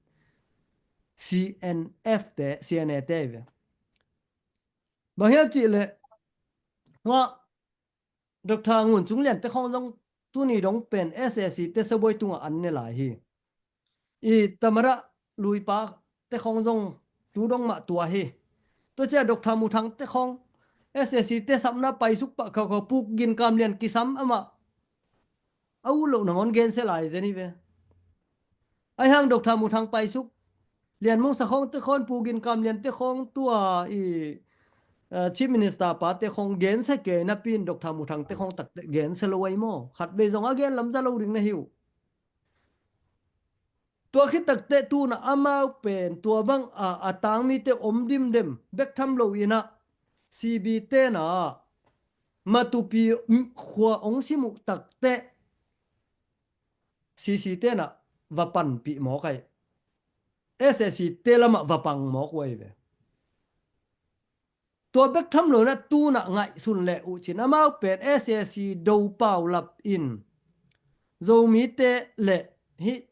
C N F te, C N A te ahi ve. Bang hiam cihleh hua Doctor Ngun Cung Lian te khawng zong tuni dong pen S A C te sabuai tungah an ne lai hi. I Tamada luipa te khawng zong tu dong mah tua hi. Tua cia Doctor Mu Thang te khawng S A C te sapna paisuk pah khaukhau, puk ginkam lian kisam amah a ut loh nangawn gensia lai zen hi ve. Ahi hang Doctor Mu Thang paisuk, Lian Mung Sa khawng te khawng, Pu Gin Kam Lian te khawng tua i, eh, Chief Minister pa te khawng gensia kei napi in Doctor Mu Thang te khawng takte gensia lo ahi maw? Khat vei zong a gen lamza lo ding na hi uh. Tua khit takte tu-in ah amau pen tua bang a, a tangmite om dimdem bek tham lo in ah, C B te in ah Matupi khua ong sim uh takte C C te in ah va panpih mawk ahi. S A C te lamah va pang mawk uh ahi ve. Tua bek tham lo in ah tu-in ah ngaihsun leh uh cin, amau pen S A C do paulap in Zomite leh hih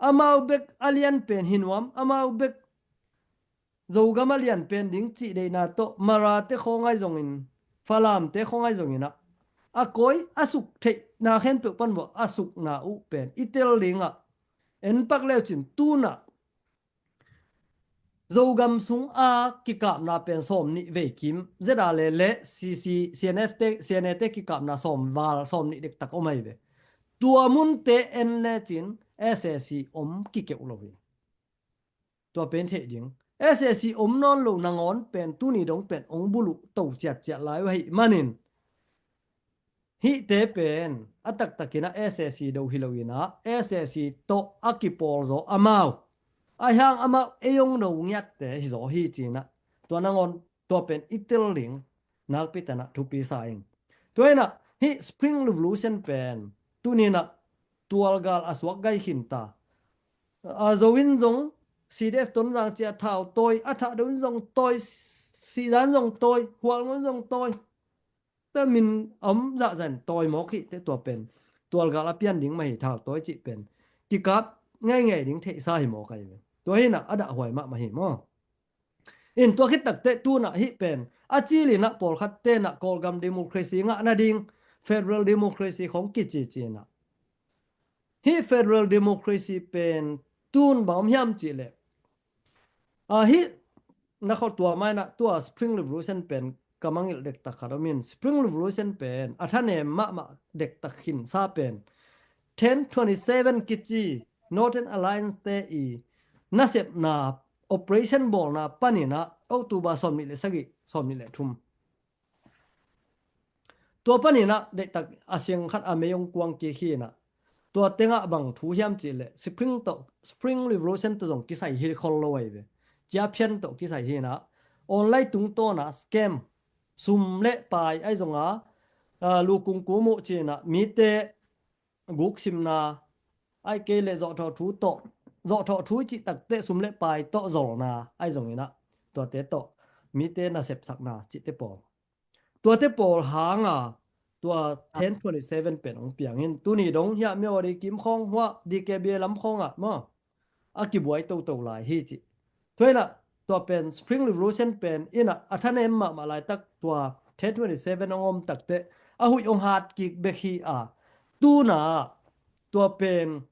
amau bek a lian pen hi nuam, amau bek Zogam a lian pen ding cih deihna tawh Mara te khawng ahi zongin, Falam te khawng ahi zongin ah, a kawi a suk theihna khempeuh pan vua a sukna uh pen i tel ding ah, en pak leu cin tu-in ah Zogam sung a kikapna pen sawm nih vei kim, Z R A le C C, C N F te, C N A te kikapna sawm val, sawm nih dektak om ahi ve. Tua munte en lecin S A C om kikeuh lo hi. Tua pen theih ding. S A C om nawn lo nangawn pen tuni dong pen ong buluh to ciatciat lai uh ahih manin, hihte pen a taktakin ah S A C do hi lo in ah, S A C tawh a kipawl zaw amau, ahi hang amau ei ong do ngiatte hi zaw hi cin ah, tua nangawn tua pen i tel ding nakpi takin ah thupi sa ing. Tua in ah hih Spring Revolution pen tuni in ah tualgal a suak gai khin ta. A, Zo in zong C D F Tonzang ci-a thau tawi, a Thahdo in zong tawi, Sihzan zong tawi, Hualngo in zong tawi. Tua min om zahzah in tawi mawk hi teh, tua pen tualgal a pian ding mah hi, thau tawi cih pen kikap ngeingei ding theihsa hi mawk ahi ve. Tua hi in ah a dahhuai mahmah hi maw? In tua khit takte tu-in ah hih pen a cil in ah pawlkhatte in ah Kawlgam democracy ngah nading federal democracy khawng kici ci-in ah, hih federal democracy pen tu-in bang om hiam cih leh, a, hih na khawl tua mah in ah tua Spring Revolution pen ka mangngilh dektak khat om in, Spring Revolution pen a thanem mahmah dektak khinsa pen ten twenty-seven kici Northern Alliance te i nasepna operation bawlna panin ah October sawmnih le sagih, sawmnih le thum, tua panin ah deihtak a siang khat a mei ong kuang kik hi in ah, tua teng ah bang thu hiam cih leh Spring tawh, Spring Revolution tawh zong kisai hi khol lo ahi ve. Ciaphian tawh kisai hi in ah, online tungtawn ah scam, sum le pai ahi zong a, a, lu kungkum uh ci-in ah mite guksimna, ahih kei leh zawhthawh thu tawh, zawhthawh thu i cih takte sum le pai tawh zolna ahi zongin ah, tuate tawh mite nasepsakna cihte pawl, tuate pawl hang a tua ten twenty-seven pen ong piang in, tuni dong hiah Myawaddy kim khawng, huah D K B A lam khawng ah maw, a kibuai toto lai hi cih. Tua in ah tua pen Spring Revolution pen in ah a thanem mahmah laitak tua ten twenty-seven ong om takte a huih ong hat kik bek hi a, tu-in ah tua pen,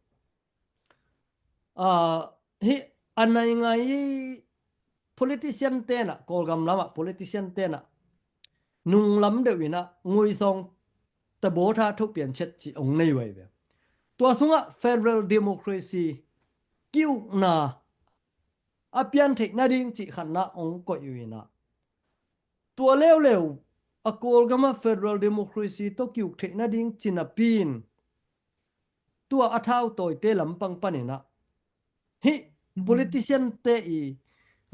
a, hih a nai ngai politician te in ah, Kawlgam lamah politician te in ah nunglam deuh in ah Nguisawng, Tabawtha, Thopianchet cih ong nei uh ahi ve. Tua sungah federal democracy ki-ukna a pian theih nading cih khatna ong koih uh in ah, tua leuleu a Kawlgam ah federal democracy tawh ki-uk theih nading ci napi in, tua a thau tawite lampang panin ah hih politician te i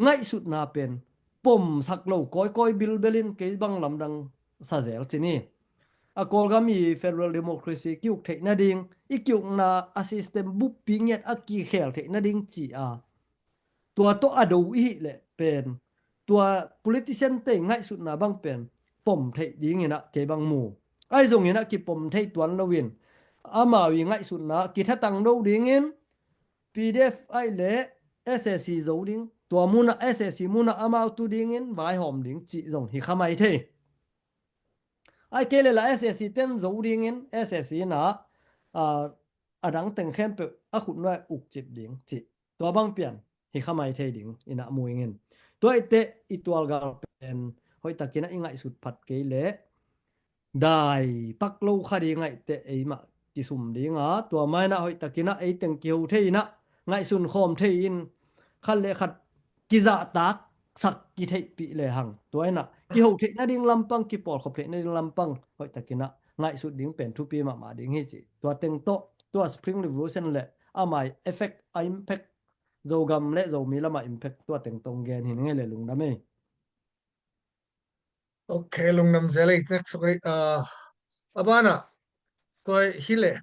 ngaihsutna pen pomsak lo kawikawi bilbel in, kei bang lamdang sa zel ci ni. A Kawlgam i federal democracy ki-uk theih nading, i ki-ukna a system buppi ngiat a kikhel theih nading ci-a, tua tawh a do i hih leh pen, tua politician te i ngaihsutna bang pen pom theih ding in ah kei bang mu. Ahi zongin ah kipom thei tuan lo in, amau i ngaihsutna kithatang do ding in, P D F ahih leh S A C zo ding, tua mun ah S A C mun ah amau tu ding in vaihawm ding cih zong hi kha mai thei. Ahih kei leh lah S A C ten zo ding in, S A C in ah, a, a dang teng khempeuh a khutnuai ukcip ding cih, tua bang pian hi kha mai thei ding in ah mu ing in. Tua ahih teh i tualgal pen hoihtakin ah i ngaihsut phat kei leh dai pak lo kha ding ahih teh, eimah kisum ding a, tua mah inah hoih takinah ei teng kiho thei inah ngaihsun khawm thei in khat le khat kizahtak sak kitheihpih lehang tua inah kiho theih nading lampang, kipawlkhop theih nading lampang hoih takinah ngaihsut ding pen thupi mahmah ding hi ci. Tua teng tawh tua Spring Revolution le amai effect, a impact Zogam le Zomi lamah impact tua teng tawh gen hi ning ei le lungdam ei. Ok, lungdam zel ei, nek suk ei. Ah, a banah tua hi leh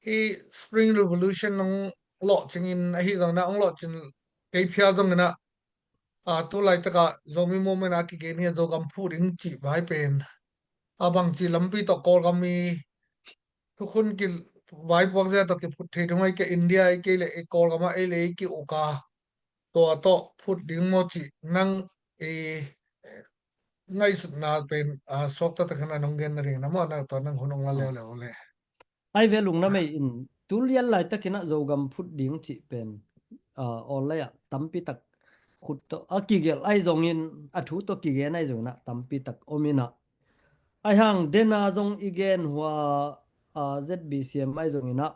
hi Spring Revolution hong lawhcingin ahi zongin ah, hong lawhcing kei phial zongin ah, ah, tu laitakah Zomi movement a kigen hi a, Zogam phuh ding cih vai pen a bangci lampi tawh Kawlgam i thukhun kivaipuak zia tawh kiphut thei thung ei kei, India ei kei le ei Kawlgam ah ei le ei ki-uk a, tua tawh phut ding maw cih nang i ngaihsutna pen, ah, suakta takin a nong gen nading na maw, na tua nang hun hong la leuleu le. Ai ve lungdam ei in, tu lian laitakin ah Zogam phut ding cih pen, ah, online ah tampi tak khut tawh a kigelh ahi zongin, a thu tawh kigen ahi zongin ah tampi tak om inah, ahi hang dena zong i gen hua, ah, Z B C M ahi zongin ah,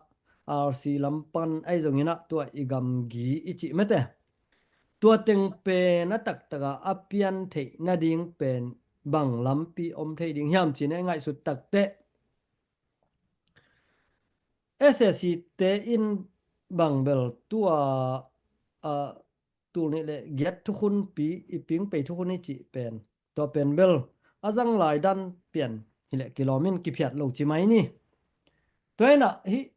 R C lam pan ahi zongin ah tua i gamgi i cih mete, tua teng pen a taktakah a pian theih nading pen bang lampi om thei ding hiam cih na i ngaihsut takteh, S A C te in bang bel tua, ah, tul nih le giat thukhunpi i ping pei thukhun i cih pen, tua pen bel a zang lai dan pian hi leh kilawm in kiphiat lo ci mai ni. Tua inah hih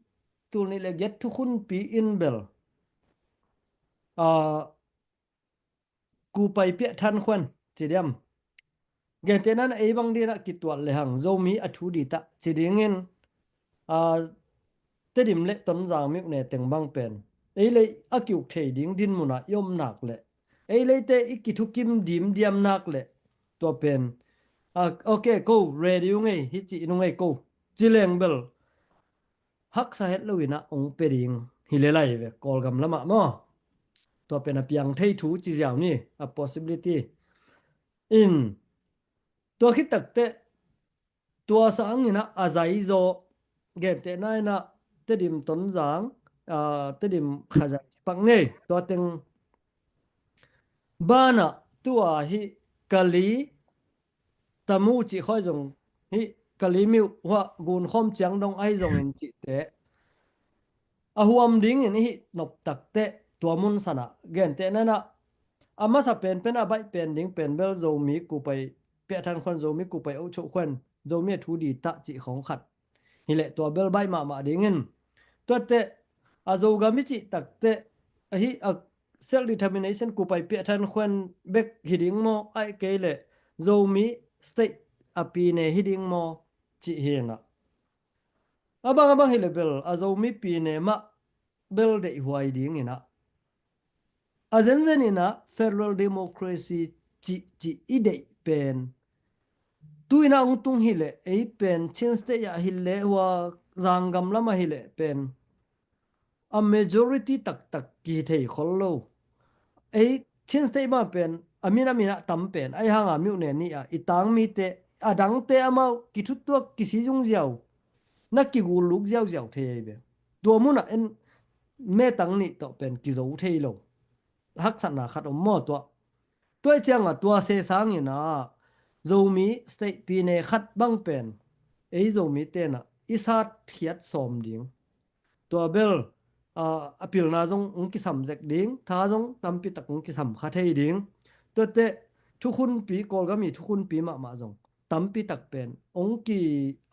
tul nih le giat thukhunpi in bel, ah, kupai piah than khuan ci diam. Gentehna in ei bang dinah kituat lehang Zomi a thu ditah ci dingin, ah, Tedim le Tonzang miuh ne teng bang pen ei lei a ki-uk thei ding dinmunah i om nak le ei leite i kithukim dimdiam nak le tua pen, ah, ok ko ready ung ei, hi cih nung ei ko ci leng bel haksa het lo inah ong pe ding hi le lai ve Kawlgam lamah maw. Tua pen a piang thei thu ci ziau ni, a possibility. In tua khit takteh tua sang inah a zai zaw, gentehna inah Tedim Tonzang, ah, Tedim Khazai ci pak nei, tua teng banah tua hih Kali Tamu cih khawi zong hih Kali miuh hua gunkhawm ciang dong ahi zongin cihte a huam dingin i hih nop takteh tua mun sanah gentehna inah a masa penpen a baih pen ding pen bel Zomi kupai piah than khuan, Zomi kupai oh choh khuan, Zomi a thu ditah cih khawng khat hi leh tua bel baih mahmah dingin, tuatteh a Zogam i cih takteh ahi a self determination kupai piah than khuan bek hi ding maw, ahih kei leh Zomi state a pine hi ding maw cih hi inah, a bang a bang hi leh bel a Zomi pine mah bel deihhuai ding inah, a zenzen inah federal democracy cih cih i deih pen tu inah ong tung hi leh ei pen Chin State ah hi leh hua Zanggam lamah hi leh pen a majority taktak kithei khol lo. Ei Chin State mah pen a min a min ah tam pen ahi hanga miuh ne nih ah i tang mite a dangte amau kithutuak kisi zungziau, na kigul luk ziauziau thei ahi ve. Tua munah en metang nih tawh pen kizo thei lo. Haksatna khat om maw tua. Tua i cianga tua se sangin ah Zomi state pine khat bang pen ei Zomi tenah i sat khiat sawm ding. Tua bel, ah, a pilna zong ong kisam zek ding, tha zong tampi tak ong kisam kha thei ding. Tuatteh thukhunpi, Kawlgam i thukhunpi mahmah zong tampi tak pen ong ki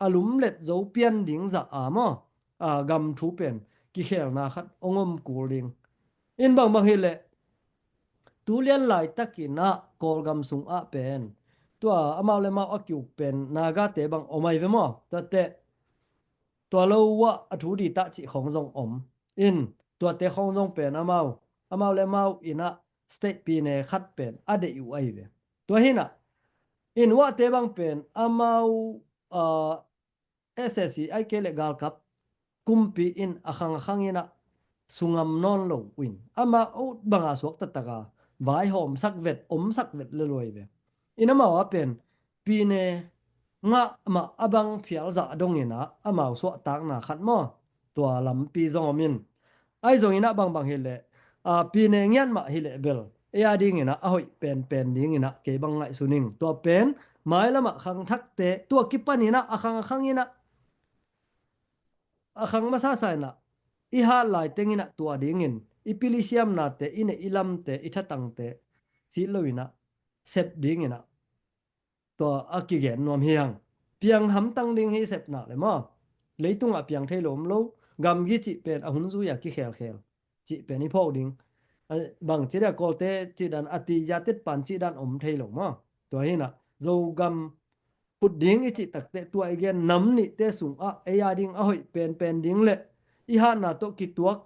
a lumlet zo pian ding zah a maw, ah, gam thu pen kikhelna khat ong om kul ding. In bangbang hi leh tu lian laitakin ah Kawlgam sungah pen tua amau le amau a ki-uk pen Nagate bang om ahi ve maw. Tuatteh tua lo uah a thu ditah cih khawng zong om. In tuate khawng zong pen amau, amau le amau inah state pine khat pen a deih uh ahi ve. Tua hi inah in uahte bang pen amau, ah, S A C ahih kei leh galkap kumpi in a khang a khang inah sungam nawn lo uh in amah ut banga suak taktaka vaihawmsak vet, omsak vet le luai ve. In amau a pen pine ngah mah a bang phial zah dongin ah amau suahtakna khat maw, tua lampi zong om in. Ahi zongin ah bangbang hileh, a, pine ngiat mah hileh bel ei a dingin ah a hoih penpen dingin ah kei bang ngaihsun ing. Tua pen mailam ah khangthakte, tua kipanin ah a khang a khangin ah, a khang masa sa in ah, i hat lai tengin ah tua dingin i pil i siamnate, i neih i lamte, i thatangte sit loin ah sep dingin ah tua a kigen nuam hi hang. Piang hamtang ding hi sepna le maw. Leitungah piang thei lo om lo, gamgi cih pen a hun zui-a kikhelkhel cih pen i phawk ding. A, bang ci dia, Kawlte cih dan, a ti ya tet pan cih dan om thei lo maw. Tua hi in ah Zogam phut ding i cih takteh, tua i gen nam nihte sungah ei a ding a hoih penpen ding le i hatna tawh kituak,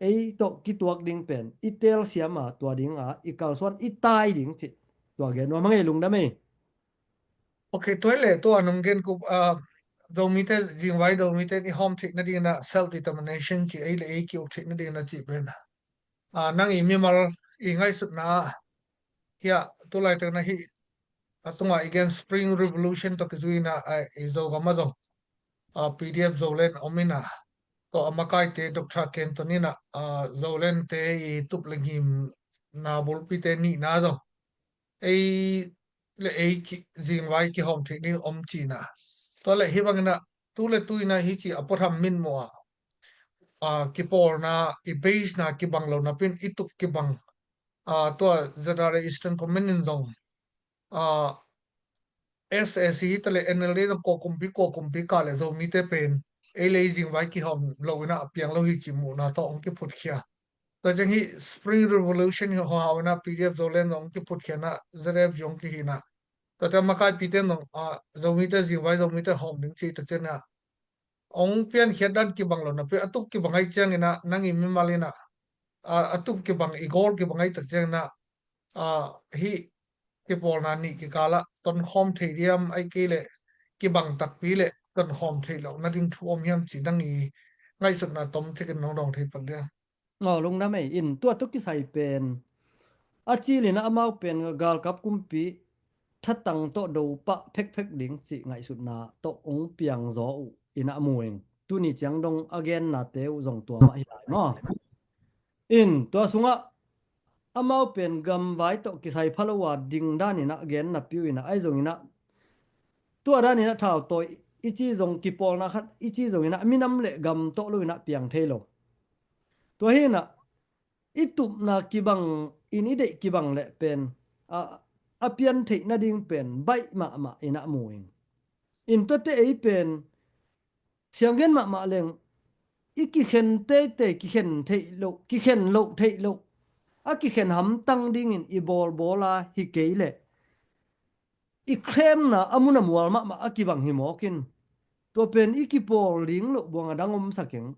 ei tawh kituak ding pen i telsiam a, tua dinga i kalsuan, i tai ding cih tua gen nuam hang ei. Lungdam ei. Ok, tua hileh tua nong gen kup, ah, Zomite, zingvai Zomite i hawm theih nadingin ah self determination cih, ei le ei ki-uk theih nadingin ah cih pen, ah, nang i mimal i ngaihsutna ah, hia, tu laitak na hih a tungah i gen Spring Revolution tawh kizui in ah, ah, i Zogam ah zong, ah, P D F Zoland om in ah, tua a makaite Doctor Kenton in ah, ah, Zolandte i tup le ngimna bulpite nihna zong ei le ei ki, zingvai kihawm theih ding om cihna. Tua le hih bangin ah tu le tu in ah hih ci a puatham mitmuh ah, ah, kipawlna, i base na kibang lo napi-in i tup kibang, ah, tua Z R A Eastern Command in zong, ah, S A C hi ta le N L D zong kua kumpi kua kumpi kah le Zomite pen ei le ei zingvai kihawm lo in ah a piang lo hi cih muhna tawh hong kiphutkhia. Tua ciang hih Spring Revolution hi hong hau in ah P D F Zoland zong hong kiphutkhia in ah Z F zong kihi in ah, tuate makaipite in zong, ah, Zomite zingvai Zomite hawm ding cih ta ciang ah hong piankhiat dan kibang lo napi, a tup kibang ahih ciangin ah, nang i mimal in ah, ah, a tup kibang, i goal kibang ahih tak ciangin ah, ah, hih kipawlna nih kikal ah tonkhawm thei diam, ahih kei leh kibang takpi leh tonkhawm theih loh nading thu om hiam cih nang i ngaihsutna tomcik in nong dawng thei pak dia? Aw, lungdam ei. In tua tawh kisai pen a cilin ah amau pen galkap kumpi thatang tawh dopah phekphek ding cih ngaihsutna tawh hong piangzaw uh in ah mu ing. Tuni ciang dong a gennate uh zong tua mah hi lai maw. In tua sungah amau pen gamvai tawh kisai pha lo a ding danin ah gen napi uh in ah, ahi zongin ah tua danin ah thautawi i ci zong, kipawlna khat i ci zongin ah minam le gam tawh loin ah piang thei lo. Tua hi in ah i tupna kibang in i deih kibang leh pen a, a pian theih nading pen baih mahmah in ah mu ing. In tuate ei pen siang gen mahmah leng i kikhen teitei, kikhen theih loh, kikhen loh theih loh, a kikhen hamtang dingin i bawlbawl a hi kei leh i khremna a mun a mual mahmah a kibang hi mawk in, tua pen i kipawl ding loh buang a dang om sa keng.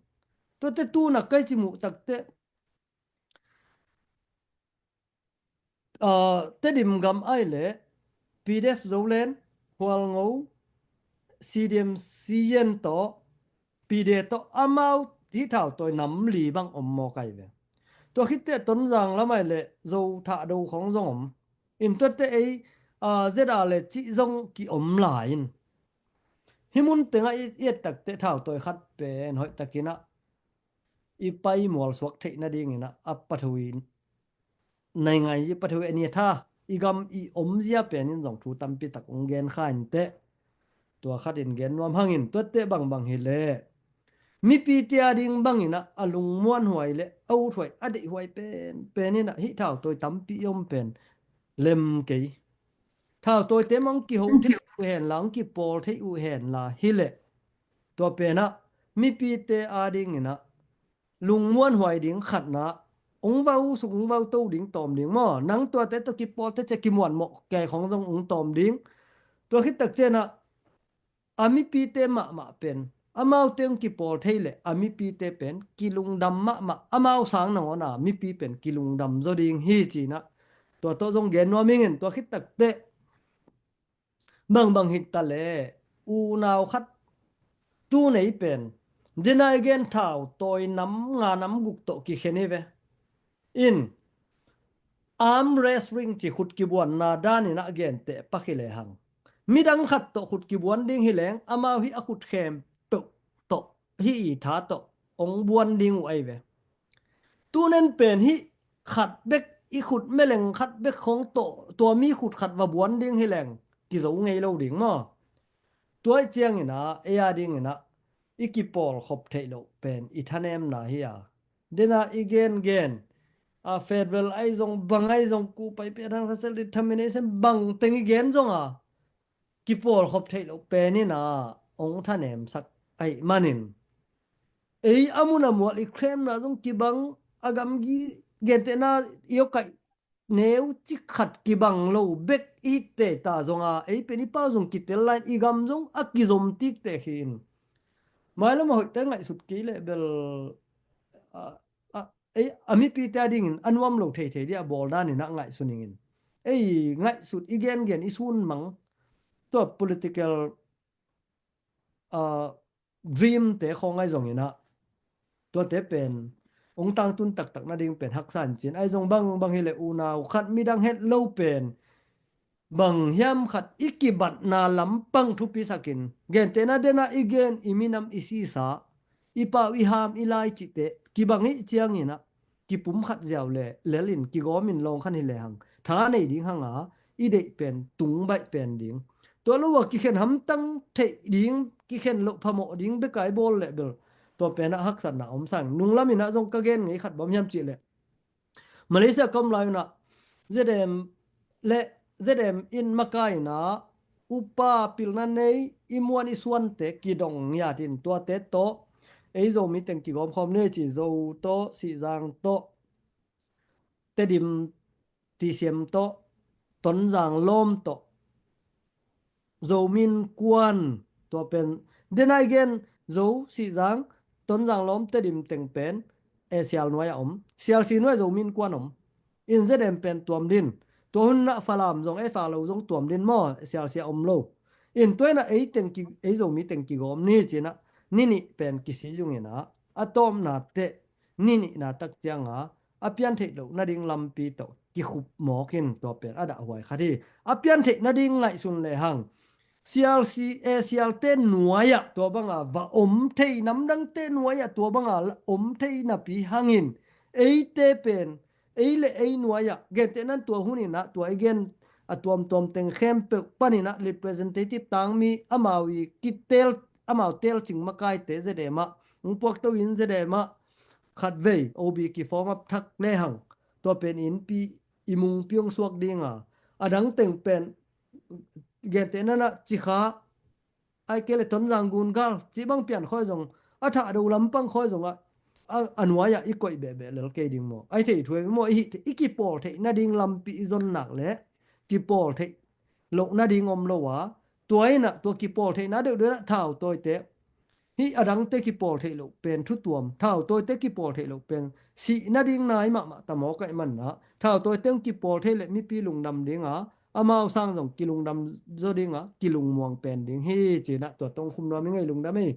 Tuate tu nak kai ci muh takteh, ah, Tedim gam ai leh P D F Zoland, Hualngo, C D M C N tawh, P D F tawh amau hih thautawi nam li bang om mawk ai ve. Tua khitteh Tonzang lam ai leh Zo Thado khawng zong om. In tuate ei, ah, Z R le cih zong ki-om lai in, hih mun tengah i, i et takteh thautawi khat pen hoih takin ah i pai mualsuak theih nadingin ah a pathu in, naingai i pathu in a nia tha, i gam i omzia pen in zong thu tampi tak hong gen kha inteh. Tua khat in gen nuam hangin, tuate bangbang hileh mipite a ding bangin ah a lungmuanhuai le a uthuai, a deihhuai penpen in ah hih thautawi tampi i om pen lem kei. Thautawite mah hong kiho thei uh henla, hong kipawl thei uh henla hileh, tua pen ah mipite a dingin ah lungmuanhuai ding khatna, hong vau suk, hong vau to ding tawm ding maw. Nang tuate tawh kipawl teh cia kimuanmawh kei khawng zong hong tawm ding. Tua khit tak ciangin ah a mipite mahmah pen, amaute hong kipawl thei leh a mipite pen kilungdam mahmah, amau sang nangawn a mipi pen kilungdam zaw ding hi ci-in ah, tua tawh zong gen nuam ing in. Tua khit takteh bangbang hi ta leh, unau khat tu nei pen, denai gen thautawi nam nga nam guk tawh kikhen hi ve. In, arm wrestling ci, khut kibuanna danin ah genteh pak hi lehang, midang khat tawh khut kibuan ding hi leng, amau hih a khut khempeuh tawh, hih i tha tawh hong buan ding uh ahi ve. Tunen pen hih khat bek, i khut meleng khat bek khong tawh, tua mi khut khat va buan ding hi leng kizo ngei lo ding maw? Tua ih ciangin ah, ei a dingin ah i kipawl khop theih loh pen i thanemna hi a. Dena i gengen a, federal ahi zong, bang ahi zong, kupai pian han kha, self determination bang teng i gen zong a, kipawl khop theih loh pen in ah hong thanemsak ahih manin, ei a mun a mual i khemna zong kibang, a gamgi, gentehna i awkaih neu cik khat kibang lo bek i hite ta zong a, ei pen i pau zong kitel lai, i gam zong a kizom tikte hi in. Mailam a hoihte ngaihsut kei leh bel, a, a, ei a mipite a dingin a nuam lo theithei dih a bawl danin ah ngaihsun ingin. Ei ngaihsut i gengen i sun mang tua political, a, dream te khawng ahi zongin ah, tuate pen hong tangtun taktak nading pen haksa in cin, ahi zong bangbang hi leh unau khat midang het lo pen bang hiam khat i kibatna lampang thupisakin, gentehna dena i gen, i minam i sisa, i pau i ham i lai cihte kibang ih ciangin ah kipum khat ziau le lel in kigawm in lawng khan hi lehang tha nei ding hang a, i deih pen tung baih pen ding. Tua lo a kikhen hamtang theih ding, kikhen loh phamawh ding bek a i bawl leh bel tua pen ah haksatna om sang. Nunglam in ah zong ka gen ngei khat bang hiam cih leh, Malaysia ka om lai un ah Z M le Z M in makai in ah upa pilna nei, i muan i suante kidong ngiat in, tuate tawh, ei Zomi teng kigawm khawm ni ci, Zo tawh, Sihzang tawh, Tedim, Tisiam tawh, Tonzang lawm tawh, Zomi Innkuan, tua pen, dena i gen, Zo, Sihzang, Tonzang lawm, Tedim teng pen, eh, Sial nuai a om. Sial si nuai Zomi Innkuan om. In Z M pen tuam din. Tua hun ah Falam zong, eh, Falo zong tuam din maw, Sial si a om lo. In tua in ah ei teng ki, ei Zomi teng kigawm ni ci in ah, ni nih pen kisi zong in ah, a tawpna teh, ni nihna tak ciang a, a pian theih loh nading lampi tawh kikhup mawk in, tua pen a dahhuai khat hi. A pian theih nading ngaihsun lehang, Sial si, eh, Sialte nuai ah tua bang a va om thei, namdangte nuai ah tua bang a la om thei napi hangin, eite pen, ei le ei nuai ah, gentehna in tua hun in ah, tua i gen a tuamtuam teng khempeuh pan in ah representative tangmi, amau i kitel, amau telcing makaite Z M ah hong puakto in Z M ah khatvei O B kiform up thak lehang, tua pen innpi, i mungpi hong suak ding a, a dang teng pen, gentehna in ah Cikha, ahih kei leh Tonzang Gungal cih bang pian khawi zong, a Thahdo lampang khawi zong ah, a, a nuai ah i koih behbeh lel kei ding maw? Ahi thei thuai maw? I hih thei, i kipawl theih nading lampi i zon nak leh kipawl theih loh nading om lo a, tua in ah, tua kipawl theihna deuhdeuh in ah thautawite, hih a dangte kipawl theih loh pen thutuam, thautawite kipawl theih loh pen sih nading nai mahmah ta mawk ahih man ah, thautawite hong kipawl thei leh mipi lungdam ding a, amau sang zong kilungdam zaw ding a, kilungmuang pen ding hi ci in ah tua tawh hong khum nuam ing ei, lungdam ei.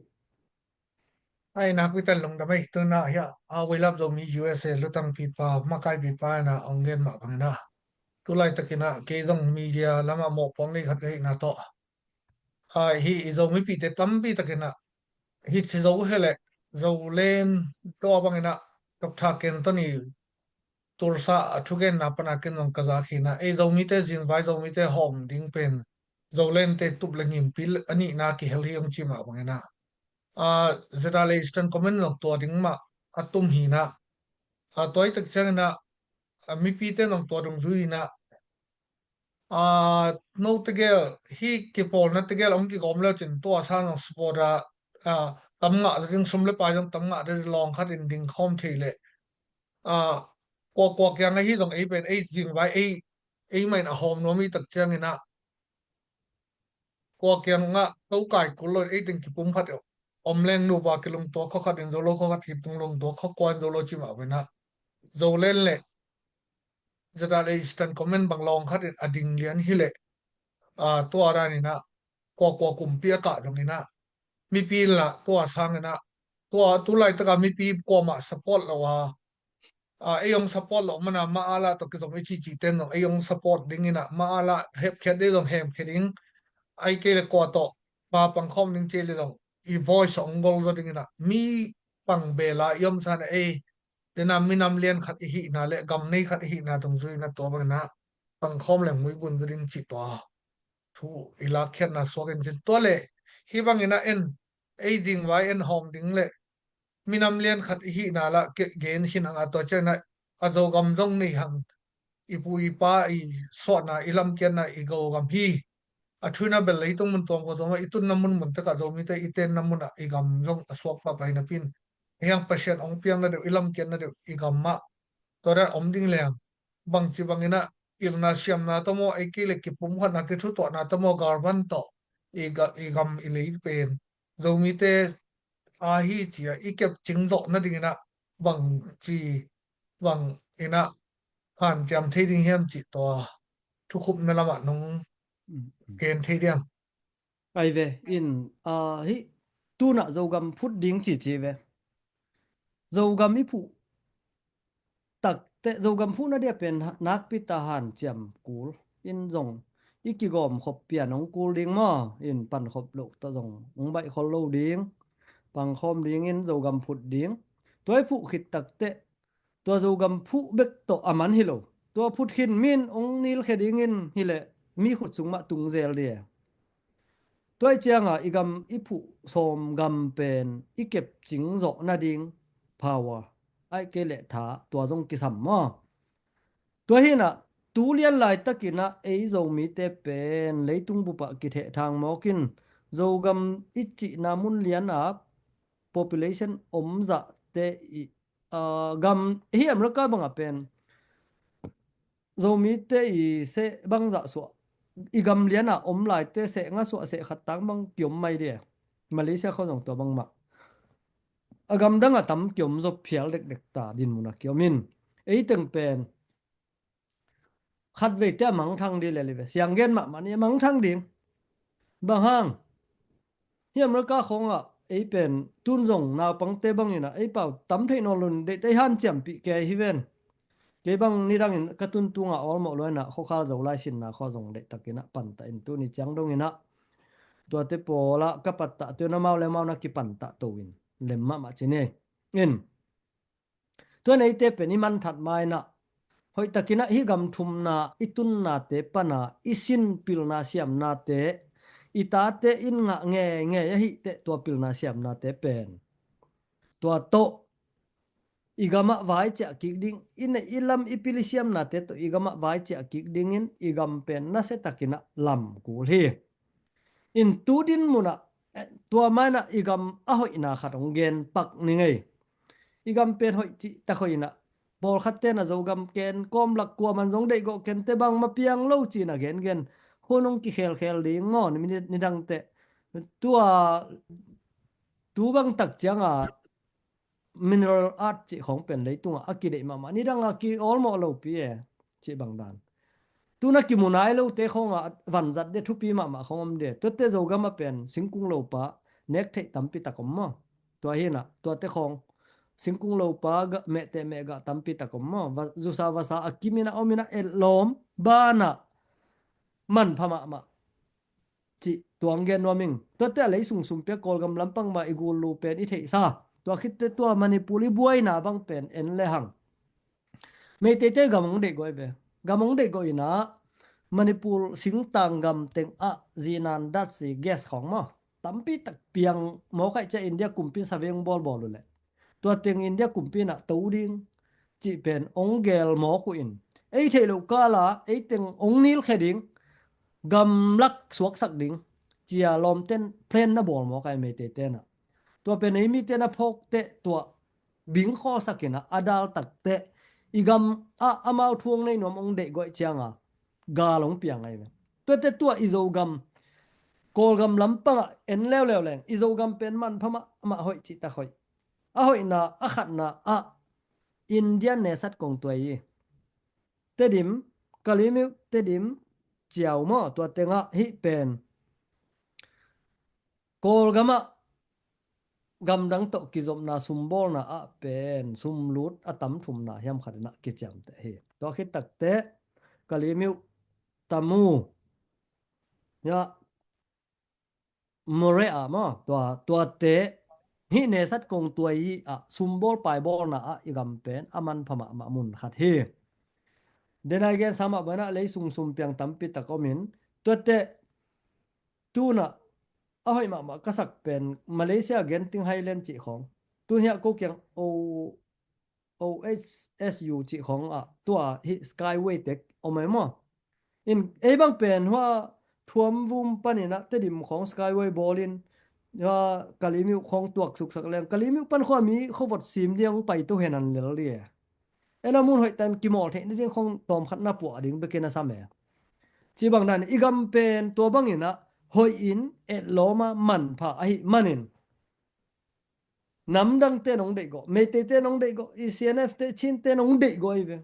Ai, nakpi takin lungdam ei. Tu in ah hiah a We Love Zomi U S A lutangpipa, makaipipa in ah hong gen mah bangin ah, tu laitakin ah kei zong media lamah mawhpuak nei khat ka hihna tawh, a, hih i Zomipite tampi takin ah, hih ci Zo hi leh Zoland, tua bangin ah Doctor Ken Tony Tulsa a thugenna pan a ken zong ka zak hi in ah, ei Zomite zingvai, Zomite hawm ding pen Zolente tup le ngimpi a nihna kihel hi hong ci mah bangin ah, a, Z R A Eastern Command zong tua ding mah a tum hi in ah, a, tua i tak ciangin ah, a, mipite zong tua dungzui in ah, a, no tegel, hih kipawlna tegel hong kigawm le uh cin tua sang zong support a, a, tam ngah zaw ding, sum le pai zong tam ngah zaw ding, lawng khat in ding khawm thei leh, a, kuakua kiang ahi zong ei pen, ei zingvai, ei, ei mah in a hawm nuam i tak ciangin ah, kua kiangah tokai kul lo in ei teng kipum khat om leng, nupa kilungtuak khua khat in zo lo, khua khat kitung lungtuak khua kua in zo lo ci mah bangin ah, Zoland le Z R A Eastern Command bang lawng khat in a ding lian hi leh, a, tua dan in ah, kuakua kumpi a kah zongin ah, mipi in lah tua sangin ah, tua tu laitaka mipi kuamah support lo a, a, ei hong support loh man a, ma a lah tawh kizom i cihcihte in zong ei hong support dingin ah, ma a lah hepkhiat ding zong hepkhia ding, ai kei le kua tawh pa pangkhawm ding ci le zong i voice hong gol zaw dingin ah mi pang bela i om san ei, tena minam lian khat i hihna le gam nei khat i hihna tung zui na tua bangin ah pangkhawm leng muibun zaw ding ci tua thu i lakkhiatna suak in cin tua le hi bangin ah en ei ding vai en hawm ding le minam lian khat i hihna lah gen hi nang a tua ciangin ah a Zogam zong nei hang i pu i pa i suahna i lamkiatna i Zogam hi. A thuina bel leitung mun tuam ko tuam ah i tunna mun mun tekah Zomite i tenna munah i gam zong a suak pahpah hi napi in hiang Pasian hong piang na deuh i lamkiat na deuh i gam ah tua dan om ding leng bangci bangin ah pilna siamna tamaw ei kei le kipumkhatna kithutuahna tamaw galvan tawh i gam i lei pen Zomite ahi cia i kep cing zawh nadingin ah bangci bangin ah hanciam thei ding hiam cih tua thukhupna lamah nong gen thei diam? Ai ve in a hi tunah Zogam phut ding cici ve. Zogam i phuh takteh Zogam phuhna dia pen nakpi ta hanciam kul in zong i kigawm khop pian hong kul ding maw in pan khop loh tawh zong hong baih khol lo ding pangkhawm dingin Zogam phut ding. Tua i phuh khit takteh tua Zogam phuh bek tawh a man hi lo. Tua phut khin min hong nilkhia dingin hileh mi khut sung mah tung zel dia. Tua i cianga i gam i phuh sawm gam pen i kep cing zawh nading power ai kei leh tha tua zong kisam maw? Tua hinah tu lian laitakinah ei Zomite pen leitung bupah kithehthang mawkin Zogam i cihna mun lianah population omzahte i gam hi America bangah pen Zomite i seh bangzah suah i gam lianah om laite seh nga suah seh khat tang bang kiom mai dia. Malaysia khawng zong tua bangmah a gamdang a tam kiom zaw phial dekdek ta dinmun a kiom in ei teng pen khat veite a mangthang ding lel hi ve. Siang gen mahmah ni a mangthang ding. Bang hang hi America khawngah ei pen tun zong naupangte banginah ei pau tam theih nawn lo in deihte i hanciampih kei hi ven. Kei bang nidangin ka tun tungah awlmawh luainah khuakhal zo lai sinna khua zong deihtakinah pantah in tuni ciang donginah tuate pawlah ka pattah tun amau le amau na kipantah to in lem mahmah ci ni. In tua neite pen i manthat mainah hoihtakinah hih gam thumna i tunnate pana i sin pilna siamnate i tate in ngah ngeingei ahih teh tua pilna siamnate pen tua tawh i gamah vaiciah kik ding i neih i lam i pil i siamnate tawh i gamah vaiciah kik dingin i gam pen nasiatakinah lam kul hi. In tu din munah tua mainah i gam a hoihna khat hong gen pak ni ngei. I gam pen hoih cihtak hoihinah pawlkhat tenah Zogam ken kawmlak kuaman zong deihgawh kente bangmah piang lo cinah gengen khun hong kikhelkhel ding maw nidangteh tua tu bangtak cianga mineral earth cih khawng pen leitungah a kideih mahmah nidangah kiawlmawh lopi e cih bangdan. Tuna kimu nai lote khawngah vanzat de thupi mahmah khawng om de tuate Zogam a pen singkung lopa nek theih tampi tak om maw? Tua hinah tuate khawng singkung lopa mehteh mehgah tampi tak om maw? Zusa vasa a kiminah ominah etlawm banah manpha mahmah cih tuang gen nuam ing. Tuate a lei sungsum pia Kawlgam lampang mah i gul lu pen i theihsa tua khitte tua Manipur i buaina bang pen en le hang Meiteite gam hong deihgawh ve. Gam hong deihgawh inah Manipur singtang gam tengah zinan datsi gas khawng maw tampi tak piang mawkaih cia India kumpi in saveng bawlbawl uh leh tua teng India kumpi inah to ding cih pen hong gel mawk uh in ei theih loh kala ei teng hong nilkhia ding gamlak suaksak ding cia lawmten plan na bawl mawk ai Meiteite inah tua pen ei mite na phawkteh tua bingkhawlsak inah a daltakteh i gam ah amau thu hong nei nuam hong deihgawh cianga gal hong piang ai ve. Tuate tua i Zogam Kawlgam lampangah en leuleu leng i Zogam pen manpha mahmah hoih cihtak hoih a hoihna a khatna ah Indian nesat kong tuai i Tedim, Kalimiu, Tedim, Ciau maw tua tengah hih pen Kawlgamah gamdang tawh kizopna sumbawlna ah pen sumlut a tam thumna hiam khat inah kiciamteh hi. Tua khit takteh Kalimiu, Tamu, ya More ah maw, tua, tuate hih nesat kong tuai ah sumbawl paibawlna ah i gam pen a manpha mahmah mun khat hi. Denai gen sa mah banah lei sung sum piang tampi tak omin, tuate tunah a hoih mahmah ka sak pen Malaysia Genting Highland cih khawng, tun hiah ko kiang o O H S U cih khawng ah tua hih Skyway tek om ai maw? In ei bang pen hua Thuam Vum paninah Tedim khawng Skyway bawlin, hua Kalimiu khawng tuak suksak leng Kalimiu pan khua mi khuavot sim diang pai to hen an lel li e. Ena mun hoih tan kimawl theih nading khawng tawmkhat na puah ding bekin a sam e. Ci bang dan i gam pen tua banginah hoih in etlawma manpha ahi manin namdangte nong deihgawh, Meiteite nong deihgawh, i C N F te Chinte nong deihgawh ahi ve.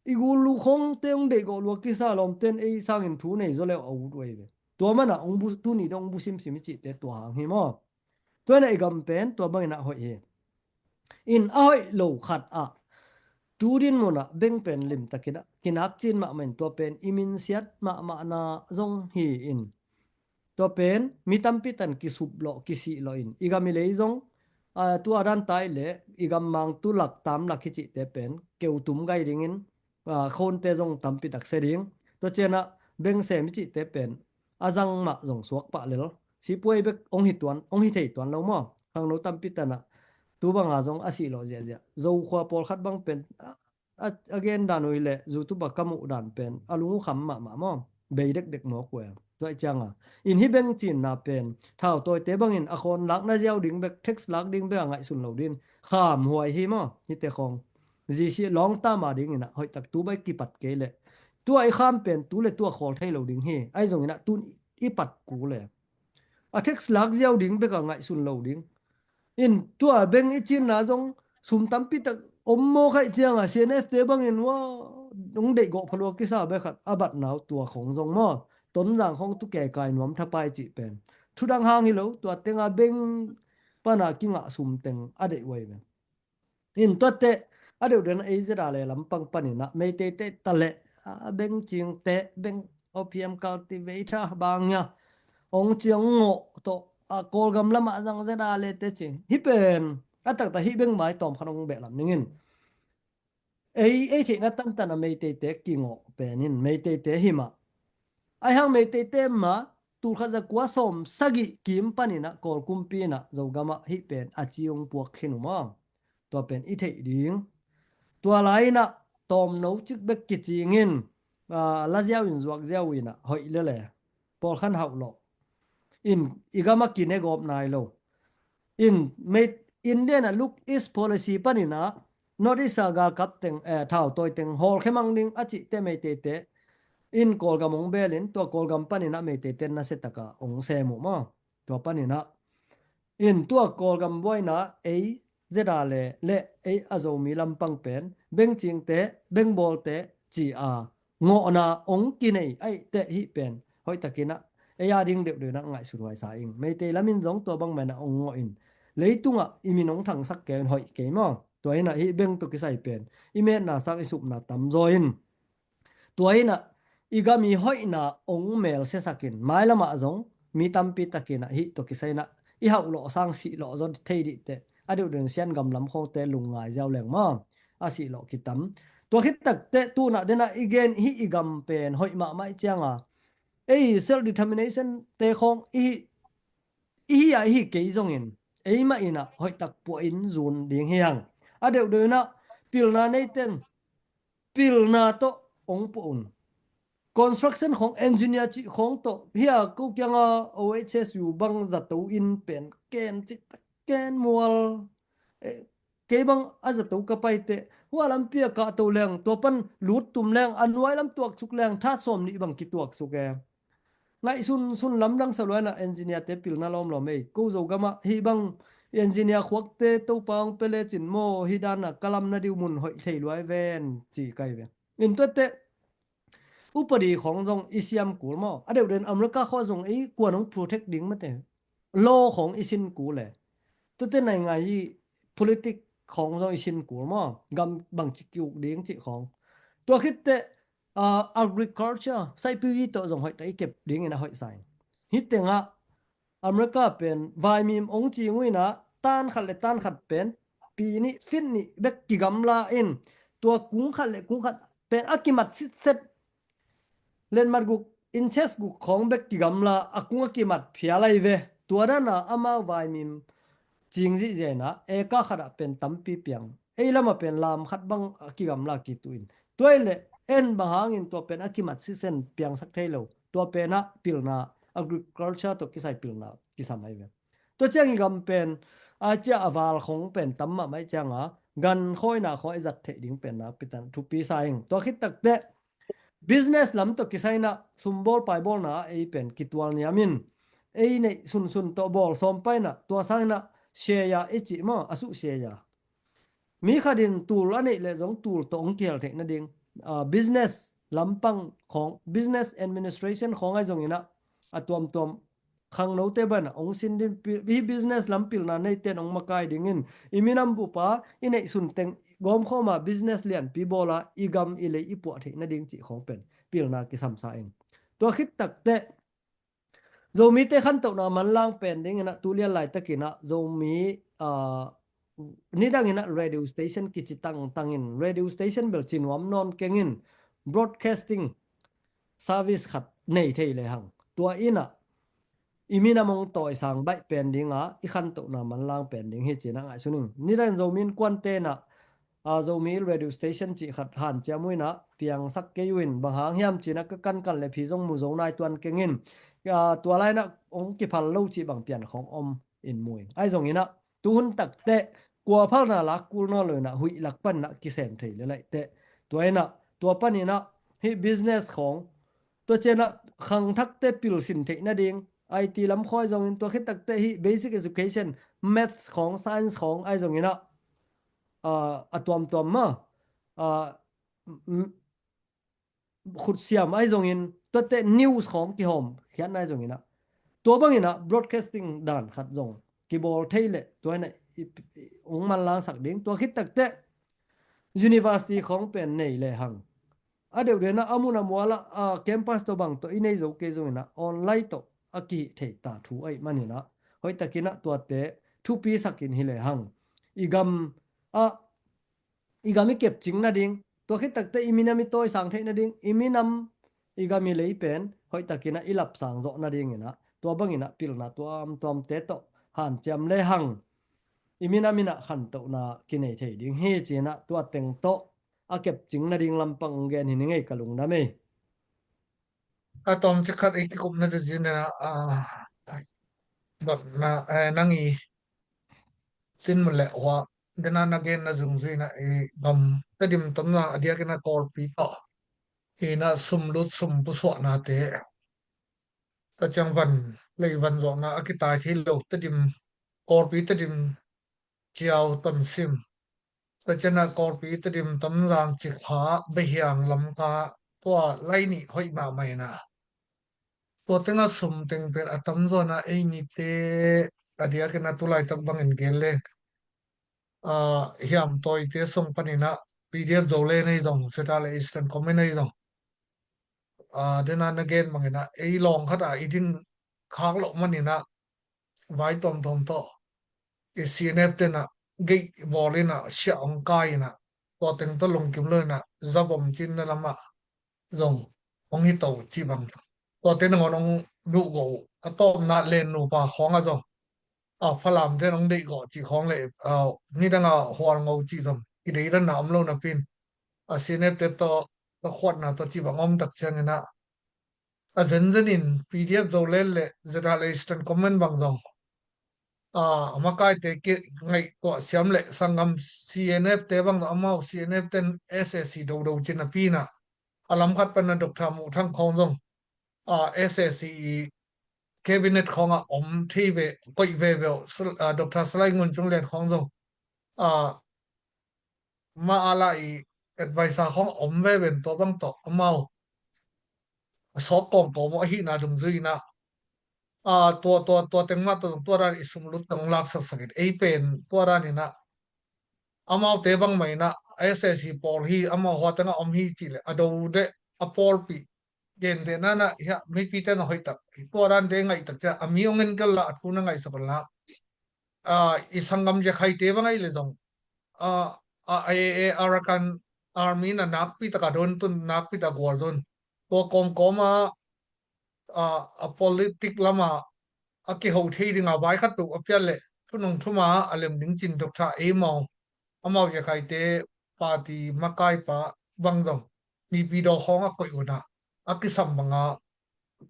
I gulu khawngte nong deihgawh lua kisa lawmten ei sangin thu nei zaw leu a ut uh ahi ve. Tua mana ong bu, tuni dong bu simsim i cihte tua hang hi maw? Tuana i gam pen tua banginah hoih hi. In a hoih lo khat ah tu din munah beng pen limtakinah kinak cin mahmah in tua pen i minsiat mahmahna zong hi in. Tua pen mi tampi tan kisup lawh kisih lawh in i gam i lei zong, a, tu a dan tai leh i gam mang tu lak tam lak hi cihte pen keutum gai dingin, a, khonte zong tampi tak se ding. Tua cianah beng sem hi cihte pen a zang mah zong suak pah lel. Sipuai bek ong hi tuan, ong hi thei tuan lo maw? Khangno tampi tanah tu banga zong a sih lawh ziahziah. Zokhua pawlkhat bang pen a, a, a gen dan uh hileh YouTube ah ka muh dan pen a lung uh kham mahmah maw? Bei dekdek mawk uh e. Tua ih cianga in hih beng cinna pen thau tawite bangin a khawn lak na ziau ding bek, tax lak ding bek a ngaihsun lo din kham huai hi maw? Hihte khawng G C long term a dinginah hoihtak tu bai kipat kei leh tua i kham pen tu le tua khawl thei lo ding hi. Ahi zonginah tun i pat ku le a tax lak ziau ding bek a ngaihsun lo ding. In tua beng i cinna zong sum tampi tak om mawk aih cianga C N F te bangin hua ong deihgawh phalua kisa bek khat a batna uh tua khawng zong maw? Tonzang khawng tu kekai nuam thapai cih pen thudang hang hi lo, tua tenga beng pana kingah sum teng a deih uai ve. In tuate a deuh den ei zeda le lampang paninah Meiteite ta leh a beng cingte, beng opium cultivator bang nia ong ciang ngawh tawh a Kawlgam lamah zang zeda le te cing. Hih pen a takta hih beng mai tawmkhat ong behlam ningin ei, ei theihna tamtana Meiteite kingawh penin Meiteite himah. Aihang Meiteite mah tulkhat zakua sawm sagih kim paninah Kawlkumpi inah Zogamah hih pen a ci ong puak khin uh maw? Tua pen i theih ding. Tua lai-inah tawmno cik bek kicingin, a, la ziau in zuak ziau inah hoih lele. Pawlkhan hauh lawh. In i gama kine gawp nai lo. In mei, India inah Look East Policy paninah North East a galkap teng, eh, thau tawi teng hawlkhia mang ding a cihte Meiteite in Kawlgam hong belin tua Kawlgam paninah Meiteite nasiataka hong sem uh maw? Tua paninah in tua Kawlgam buaina ei zeda le le ei a Zomi lampang pen bengcingte bengbawlte ci a ngawhna hong kinei aih teh hih pen hoihtakinah ei a ding deuhdeuhnah ngaihsut huaisa ing. Meitei lamin zong tua bangmanah hong ngawh in leitungah i min hong thangsak kei in hoih kei maw? Tua inah hih beng tawh kisai pen i metna sang i supna tamzaw in tua inah i gam i hoihna hong melsiasakin mailamah zong mi tampi takinah hih tawh kisainah i hauhlawh sang sihlawh zaw thei dihteh a deuhdeuh in sian gamlam khawngte lungngai ziau leng maw? A sihlawh kitam. Tua khit takteh tunah denah i gen hih i gam pen hoih mahmah ih cianga ei self determination te khawng i hih i hih a i hih kei zongin eimah inah hoihtak puahin zun ding hi hang. A deuhdeuh inah pilna neiten pilna tawh hong puah un. Construction khawng engineer cih khawng tawh hia ko kianga O H S U bang zato in pen ken cih ken mual. Eh, kei bang a zato ka paite hua lampi a kahto leng tua pan lut tum leng a nuai lam tuaksuk leng that sawm nih bang kituaksuk e. Ngaihsun sun lamdang sa luaina engineer te pilna lawmlawm ei. Ko Zogamah hih bang engineer khuakte Topa hong pia lecin maw hih dana ka lamna diu mun hoih thei luai ven ci kai ve. In tuate upadi khawng zong i siam kul maw? A deuhdeuh in America khawng zong ei kuan hong protect ding mate. Law khawng i sin kul le. Tuate naingai i politic khawng zong i sin kul maw? Gam bangci kiuk ding cih khawng. Tua khitteh, ah, agriculture saihpipi tawh zong hoihtak i kep dingin a hoih sa in. Hih tengah America pen vaimim ong cing uh inah tan khat le tan khat pen pi nih fit nih bek kigamla in tua kung khat le kung khat pen a kimat sitset letmat guk inches guk khawng bek kigamla a kung a kimat phial ahi ve. Tua dana amau vaimim cing zihziah inah eka khatah pen tampi piang ei lamah pen lam khat bang a kigamla kitu in tua ileh en bang hangin tua pen a kimat sisen piangsak thei lo tua penah pilna agriculture tawh kisai pilna kisam ahi ve. Tua ciang i gam pen a cia a val khong pen tam mahmah i cianga gan khawina khaw i zat theih ding pen nakpi tan thupi sa ing. Tua khit takteh business lam tawh kisaina sumbawl paibawlna a ei pen kitual niamin ei neih sunsun tawh bawl sawm paina tua sangina share i cih maw a suh share mi khatin tul a neih leh zong tul tawh hong kihel theih nading business lampang khawng business administration khawng ahi zonginah a tuamtuam khangnote banah hong sin din hi business lam pilna neiten hong makai dingin i minam bupa i neih sunteng gawmkhawma business lianpi bawla i gam i lei i puah theih nading cih khawng pen pilna kisamsa ing. Tua khit takteh Zomite khantohna manlang pen dinginah tulian laitakinah Zomi nidanginah radio station kici tangtangin radio station bel cinuam nawn kengin broadcasting service khat nei thei lehang tua inah i minam hong tawisang baih pen dinga i khantohna manlang pen ding hi cinah ngaihsun ing. Nidan Zomi innkuantenah Zomi radio station cih khat hanciam uh inah piangsak kei uh in bang hang hiam cinah ka kankan le phi zong mu zo nai tuan kengin tua lainah hong kiphal lo cih bang pian khawng om in mu ing. Ahi zonginah tuhun takteh kua phalna lak kul nawn lo inah huih lak paninah kisem thei le laihteh tua inah tua paninah hih business khawng tua cianah khangthakte pilsin theih nading I T lam khawi zongin tua khit takteh hih basic education maths khawng science khawng ahi zonginah a tuamtuam ma khutsiam ahi zongin tuate news khawng kihawm khiatna ahi zonginah tua banginah broadcasting dan khat zong kibawl thei leh tua inah hong manlangsak ding. Tua khit takteh university khawng pen nei lehang a deuhdeuhna a mun a mualah a campus tawh bang tawh i nei zo kei zonginah online tawh a kihih thei ta thu ahi maninah hoihtakinah tuate thupi sakin hi lehang i gam ah i gam i kepcing nading tua khit takteh i minam i tawisang theih nading i minam i gam i lei pen hoihtakinah i lapsang zawh nadinginah tua banginah pilna tuamtuamte tawh hanciam lehang i minam inah khantohna kinei thei ding hi cinah tua teng tawh a kepcing nading lampang hong gen hi ni ngei ka lungdam ei. A tawmcik khat i kikupna dizin a nang i tinmun le hua dena na genna zungzui na i bam Tedim tamna a diakin a Kawlpi tawh ina sumlut sum pusuahnate tua ciang van lei van zawhna a kitai thei lo Tedim Kawlpi Tedim ciau tonsim tua ciangin a Kawlpi Tedim Tonzang Cikha Behiang Lamka tua lai nih hoih mahmah ina tua tengah sum teng pen a tamzaw ina ei mite a diakin a tulaitak bangin gen le hiam tawite sung panin a P D F Zoland ei dong Central Eastern Command ei dong dena na gen bangin a ei lawng khat a i din khak loh manin a vai tuamtuam tawh i C N F ten a geih bawl in a siah hong kai in a tua teng tawh lungkim lo in a zavom cinna lamah zong hong hi to cih bang tua teng nangawn hong duh go uh a tawpna len nupa khawng a zong a Falam ten hong deih gawh cih khawng le nidang a hual ngo cih zong i deidanna om lo napi in a C N F te tawh ka khuatna tawh cih bang om tak ciangin a a zenzen in P D F Zoland le Central Eastern Command bang zong a makaite kingaihtuah siam le sanggam C N F te bang zong amau C N F ten S A C dodo cin a pi in a a lam khat pan a Doctor Muh Thang khawng zong a S A C i cabinet khawng a om thei ve koih ve ve uh Doctor Salai Ngun Cung Lian khawng zong a ma a la i advisor khawng om veve in tua bang tawh amau a sawk kawmkawm uh ahihna dungzui in a tua tua tua teng mah tawh tua dan i sumlut tang laksaksak in ei pen tua dan in a amaute bangmah in a S A C pawl hi amau hua tengah om hi cih le a do deh a pawlpih Gentehna in ah hiah mipite na hoih tak, tua dante ngaih tak ciang a mi hong en kei la a thu na ngaihsak un la, a, i sanggam Zakhaite bang ahih leh zong, a, a, a, a, Arakan Army na nakpi tak a dawntun, nakpi tak a gualzawh. Tua kawmkawm a, a, a politic lam a a kiho thei ding a vai khat peuh a piat leh thunung thuma a lem ding cin dok tha ei maw. Amau Zakhaite party makaipa bang zong Naypyidaw khawng a koih un ah a kisam bang a,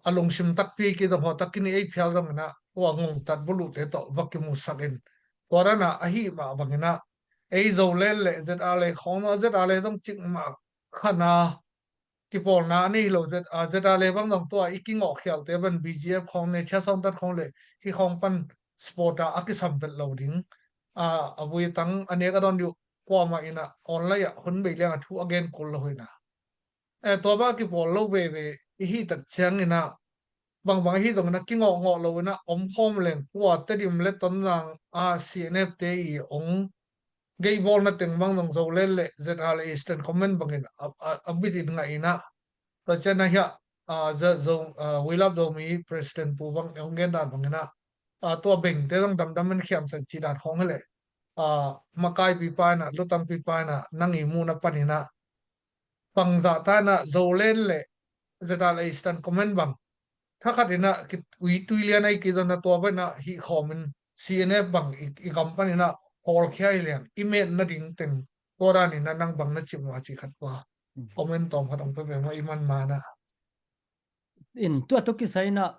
a lungsim takpi kidong haw tak kini ei phial zong in ah tua ngongtat buluhte tawh va kimusak in, tua dan a ahih mah bang in ah ei Zoland le ZRA khawng zong, ZRA zong cik mah khan a kipawlna a nei hi lo, Z, a, ZRA bang zong tua i kingawh khialte ban BGF khawng, Neithiat Sauntat khawng le hih khawng pan sport a a kisam vet lo ding. A, a vui tang a nek a dawn dih uh, kuamah in ah online ah hun bei liang a thu a gen kul lo hi na. E, tua bang a kipawl lo veve i hih tak ciang in ah bangbang ahi zong in ah kingawhngawh lo in ah omkhawm leng, kua Tedim le Tonzang a CNF te i ong geihbawlna teng bang zong Zoland le ZRA le Eastern Command bangin a, a, a bit in ngaih in ah, tua ciang a hiah, a, Zo, a, We Love Zomi President pu bang i ong gen dan bangin ah, a, tua bengte zong damdam in khiamsak cih dan khawng hi leh, a, makaipipa in ah, lutangpipa in ah nang i muhna pan in ah bangzah ta in ah Zoland le ZRA Eastern Command bang thakhat in ah ki, ui tui lian a i kizon a tua bang in ah hih khawm in CNF bang i, i gam pan in ah hawlkhia hi liang i met nading teng tua dan in ah nang bang na cih maw a cih khat tua comment tawm khat ong pe pe maw i man man ah. In tua tawh kisai in ah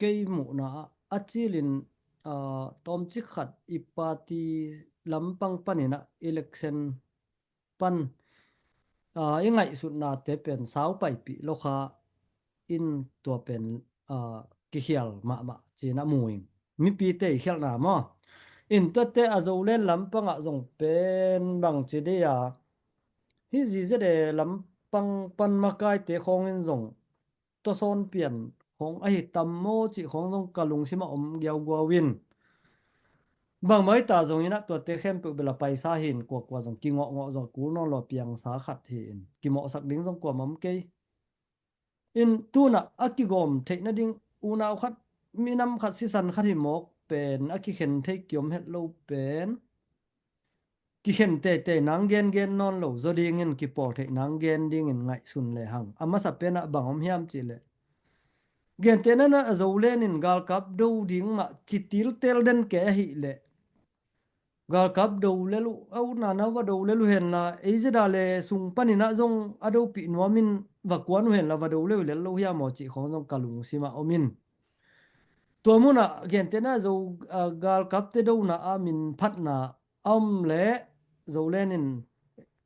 kei muhna ah a cilin, a, tawmcik khat i party lampang pan in ah election pan, a, i ngaihsutnate pen sau paipih lo kha in tua pen, a, kikhial mahmah ci-in ah mu ing. Mipite i khialhna maw. In tuate a Zoland lampang ah zong pen bang ci dih a, hih ZZA lampang pan makaite khawng in zong tuasawn pian khawng ahi tam maw cih khawng zong ka lungsim ah om giauguau in. Bangmah hi ta zong in ah tuate khempeuh bel a paisa hi in kuakua zong kingawhngawh zong kul nawn lo a piangsa khat hi in kimawhsak ding zong kuamah om kei. In tu-in ah a kigawm theih nading unau khat, minam khat, sisan khat hi mawk pen a kikhen thei kiom het lo pen kikhen teitei nang gengen nawn lo zaw dingin kipawl theih nang gen dingin ngaihsun lehang a masa pen ah bang om hiam cih leh, gentehna in ah Zoland in galkap do ding mah ci tiltel den kei ahih leh galkap do lel uh, a utna na va do lel uh hen la, ei ZRA le sung pan in ah zong a dopih nuam in va kuan uh hen la, va do lel uh lel lo hiam aw cih khawng zong ka lungsim ah om in. Tua mun ah gentehna Zo, a, galkapte dona ah min phatna a om leh Zoland in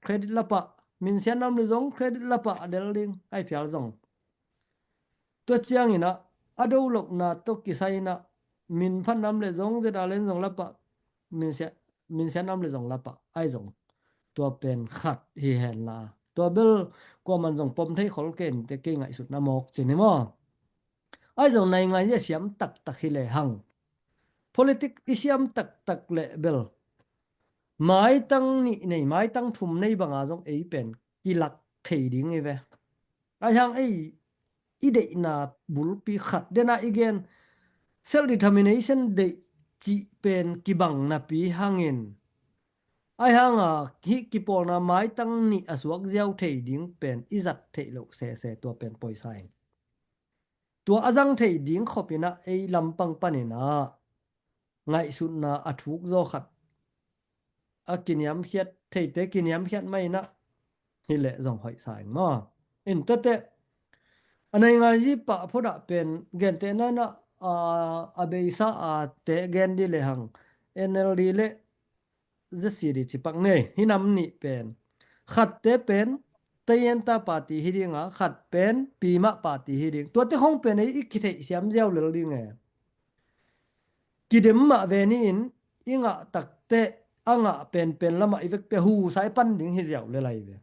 credit la pah, minsiat na om leh zong credit la pah a del ding, ai phial zong. Tua ciangin ah a do lohna tawh kisai in ah min phat na om leh zong ZRA le zong la pah, minsiat, minsiat na om leh zong la pah, ai zong tua pen khat hi hen la, tua bel kuaman zong pom thei khol kei in teh kei ngaihsutna mawk cin hi maw. Ai zong naingan i a siam taktak hi lehang, politic i siam taktak leh bel maitang nih nei, maitang thum nei banga zong ei pen kilak thei ding hi ve. Ai hang ei i deihna bulpi khat dena i gen self determination deih cih pen kibang napi hangin, ai hanga hih kipawlna maitang nih a suak ziau thei ding pen i zat theih loh sese, tua pen poisa in. Tua a zang thei ding khop in ah ei lampang pan in ah ngaihsutna a thuk zaw khat, a kiniamkhiat theite kiniamkhiat mah in ah hi leh zong hoihsa ing maw. In tuate a naingan i pah phot ah pen gentehna in ah, a, a beisa a te gen dih lehang NLD le ZCD ci pak nei, hih nam nih pen khatte pen Tayenta party hi ding a, khat pen Pyima party hi ding. Tuate khawng pen ei i kitheih siam ziau lel ding e. Kidem mah ve ni in, i ngah takteh a ngah penpen lamah i vekpi a husa i pan ding hi ziau lel lai ve.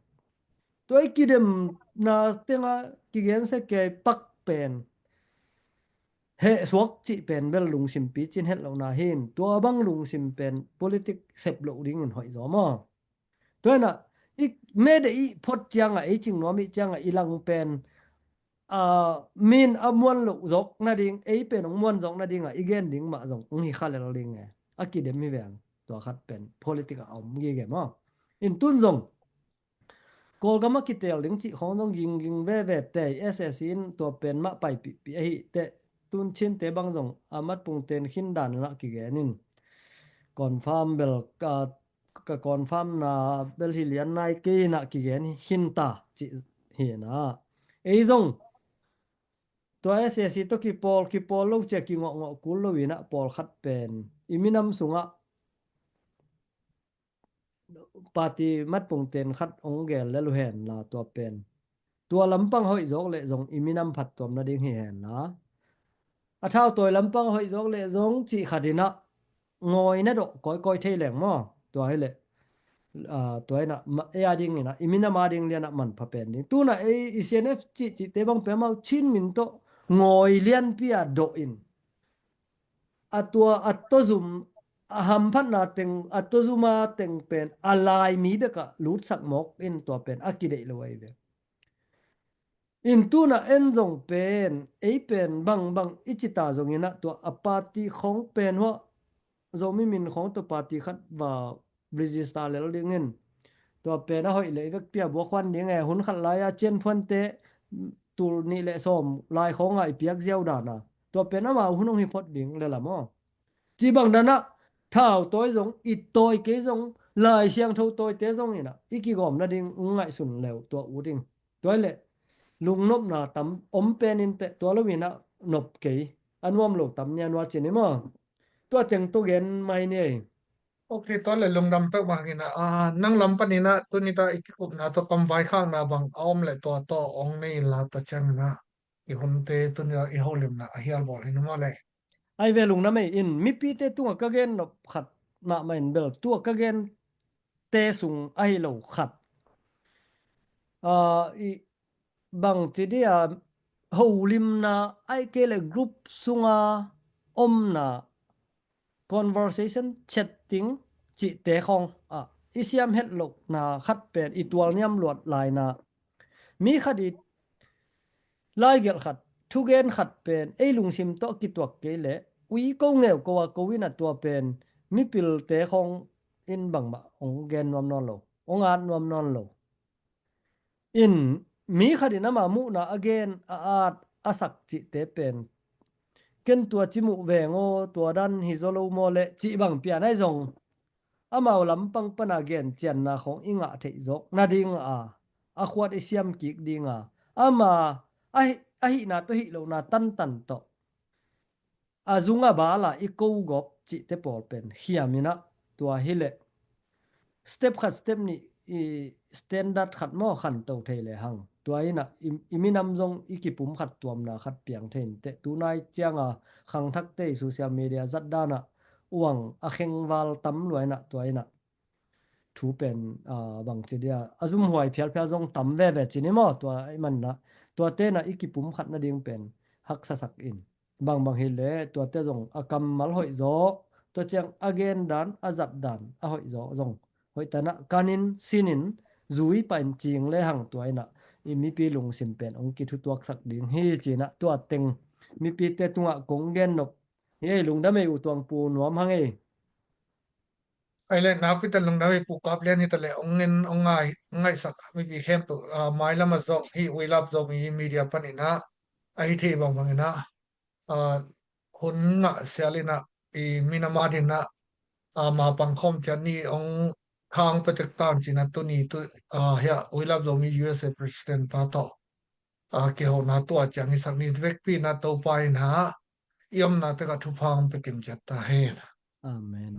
Tua i kidemna tengah kigensia kei pak pen heh suak cih pen bel lungsimpi cin het lohna hi in, tua bang lungsim pen politic sep loh dingin hoih zaw maw. Tua in ah i medeih i phot ciangah, ei cingnuam i ciangah i lang pen a, min a muan loh zawk nading, ei pen hong muan zawk nading a i gen ding mah zong hong hi kha lel ding e. A kidem hi veng. Tua khat pen politic a om gige maw. In tun zong Kawlgam a kitel ding cih khawng zong gingging veve tei S A C in tua pen mah paipihpih ahi teh tun Chinte bang zong a matpung ten khin dan inah kigen in confirm bel ka, ka confirm na bel hi lian nai kei inah kigen hi, khin ta cih hi inah. Ei zong tua S A C tawh kipawl, kipawl lo cia kingawhngawh kul lo inah pawlkhat pen i minam sungah party matpung ten khat hong gel lel uh hen la tua pen. Tua lampang hoih zawk leh zong i minam phattuam nading hi hen la. A thautawi lampang hoih zawk leh zong cih khat inah ngawina dawh kawikawi thei leng maw. Tua hi leh, ah, tua inah ma-, ei a ding inah, i minam a ding lianah manpha pen ding. Tunah ei i C N F cih cihte bang pen amau Chin min tawh ngawi lianpi a dawh in. A tua, a tawzum, a hamphatna teng, a tawzuma teng pen, a lai mi bekah lutsak mawk in tua pen, a kideih lo ahi ve. In tunah en zong pen, ei pen bangbang i cita zong inah tua a party khawng pen huah, Zomi min khawng tua party khat va register lel dingin. Tua pen a hoih leh i vekpi a buak huan ding e, hun khat lai-a cianphuante tul nih le sawm lai khawngah i piak ziau dana. Tua pen amau hun hong hi phot ding le lam aw. Ci bang danah thau tawi zong, it tawi kei zong, Lai Siangtho tawite zong inah i kigawm nading ngaihsun leu tua u ding. Tua hi leh lungnopna tam om pen in teh tua lo inah nop kei a nuam lo tam nia nua cin i maw. Tua teng tawh gen mai ni ei. Ok, tua le lungdam peuh bang inah, ah, nang lam pan inah tuni ta i kikupna tawh kam vaikhakna bang a om le tua tawh ong nei in la tua ciang inah i hunte tuni ta i holimna a hial bawl hi nu maw le. Ai ve lungdam ei in mipite tungah ka gen nop khat mahmah in bel tua ka gen te sung ahi lo khat. Ah, i bang ci dia holimna ai kei le group sunga omna conversation chatting cihte khawng ah i siam het lohna khat pen i tualniam luat laina. Mi khat i laigelh khat, thugen khat pen ei lungsim tawh kituak kei leh ui ko ngeu ko a ko in a tua pen mipilte khawng in bangmah hong gen nuam nawn lo, hong at nuam nawn lo. In mi khat in ama muhna a gen a at a sak cihte pen ken tua ci muh veng aw, tua dan hi zaw lo maw leh cih bang pian ahi zong amau lampang pana gen cianna khawng i ngah theih zawk nading a a khuat i siam kik ding a ama a hihna tawh hih lohna tantan tawh a zung a bal a i ko gawp cihte pawl pen hiam inah tua hi leh step khat step nih i standard khat maw khanto thei le hang tua inah i, i minam zong i kipum khat tuamna khat piang thei in teh tunai cianga khangthakte i social media zat danah uang a khengval tam lua inah tua inah thu pen, ah, bang ci dia a zumhuai phialphial zong tam veve cin i maw tua i manna tua tenah i kipum khat nading pen haksasak in bangbang hi leh tuate zong a kammal hoih zaw tua ciang a gen dan a zat dan a hoih zaw zong hoih tanah kanin sinin zui pahin cing le hang tua inah i mipi lungsim pen hong kithutuaksak ding hi cinah tua teng mipite tungah kong gen nop hi ei lungdam ei u tuangpu nuam hang ei. Ai le nakpi ta lungdam ei pu kap lian hi ta le ong ngen ong ngai ong ngaihsak mipi khempeuh, ah, mailam a zong hi uilap zong i media paninah a hi thei bangbang inah, ah, hun ngah sial inah i minam a dinah, ah, ma pangkhawm cian ni ong khang petek tan cinah tuni tu, ah, hia uilap zong i U S A president pa tawh, ah, kihona tua ciang i sak ni vekpi inah Topa inah i omna tekah thupha ong pekim ciat ta hen. Amen.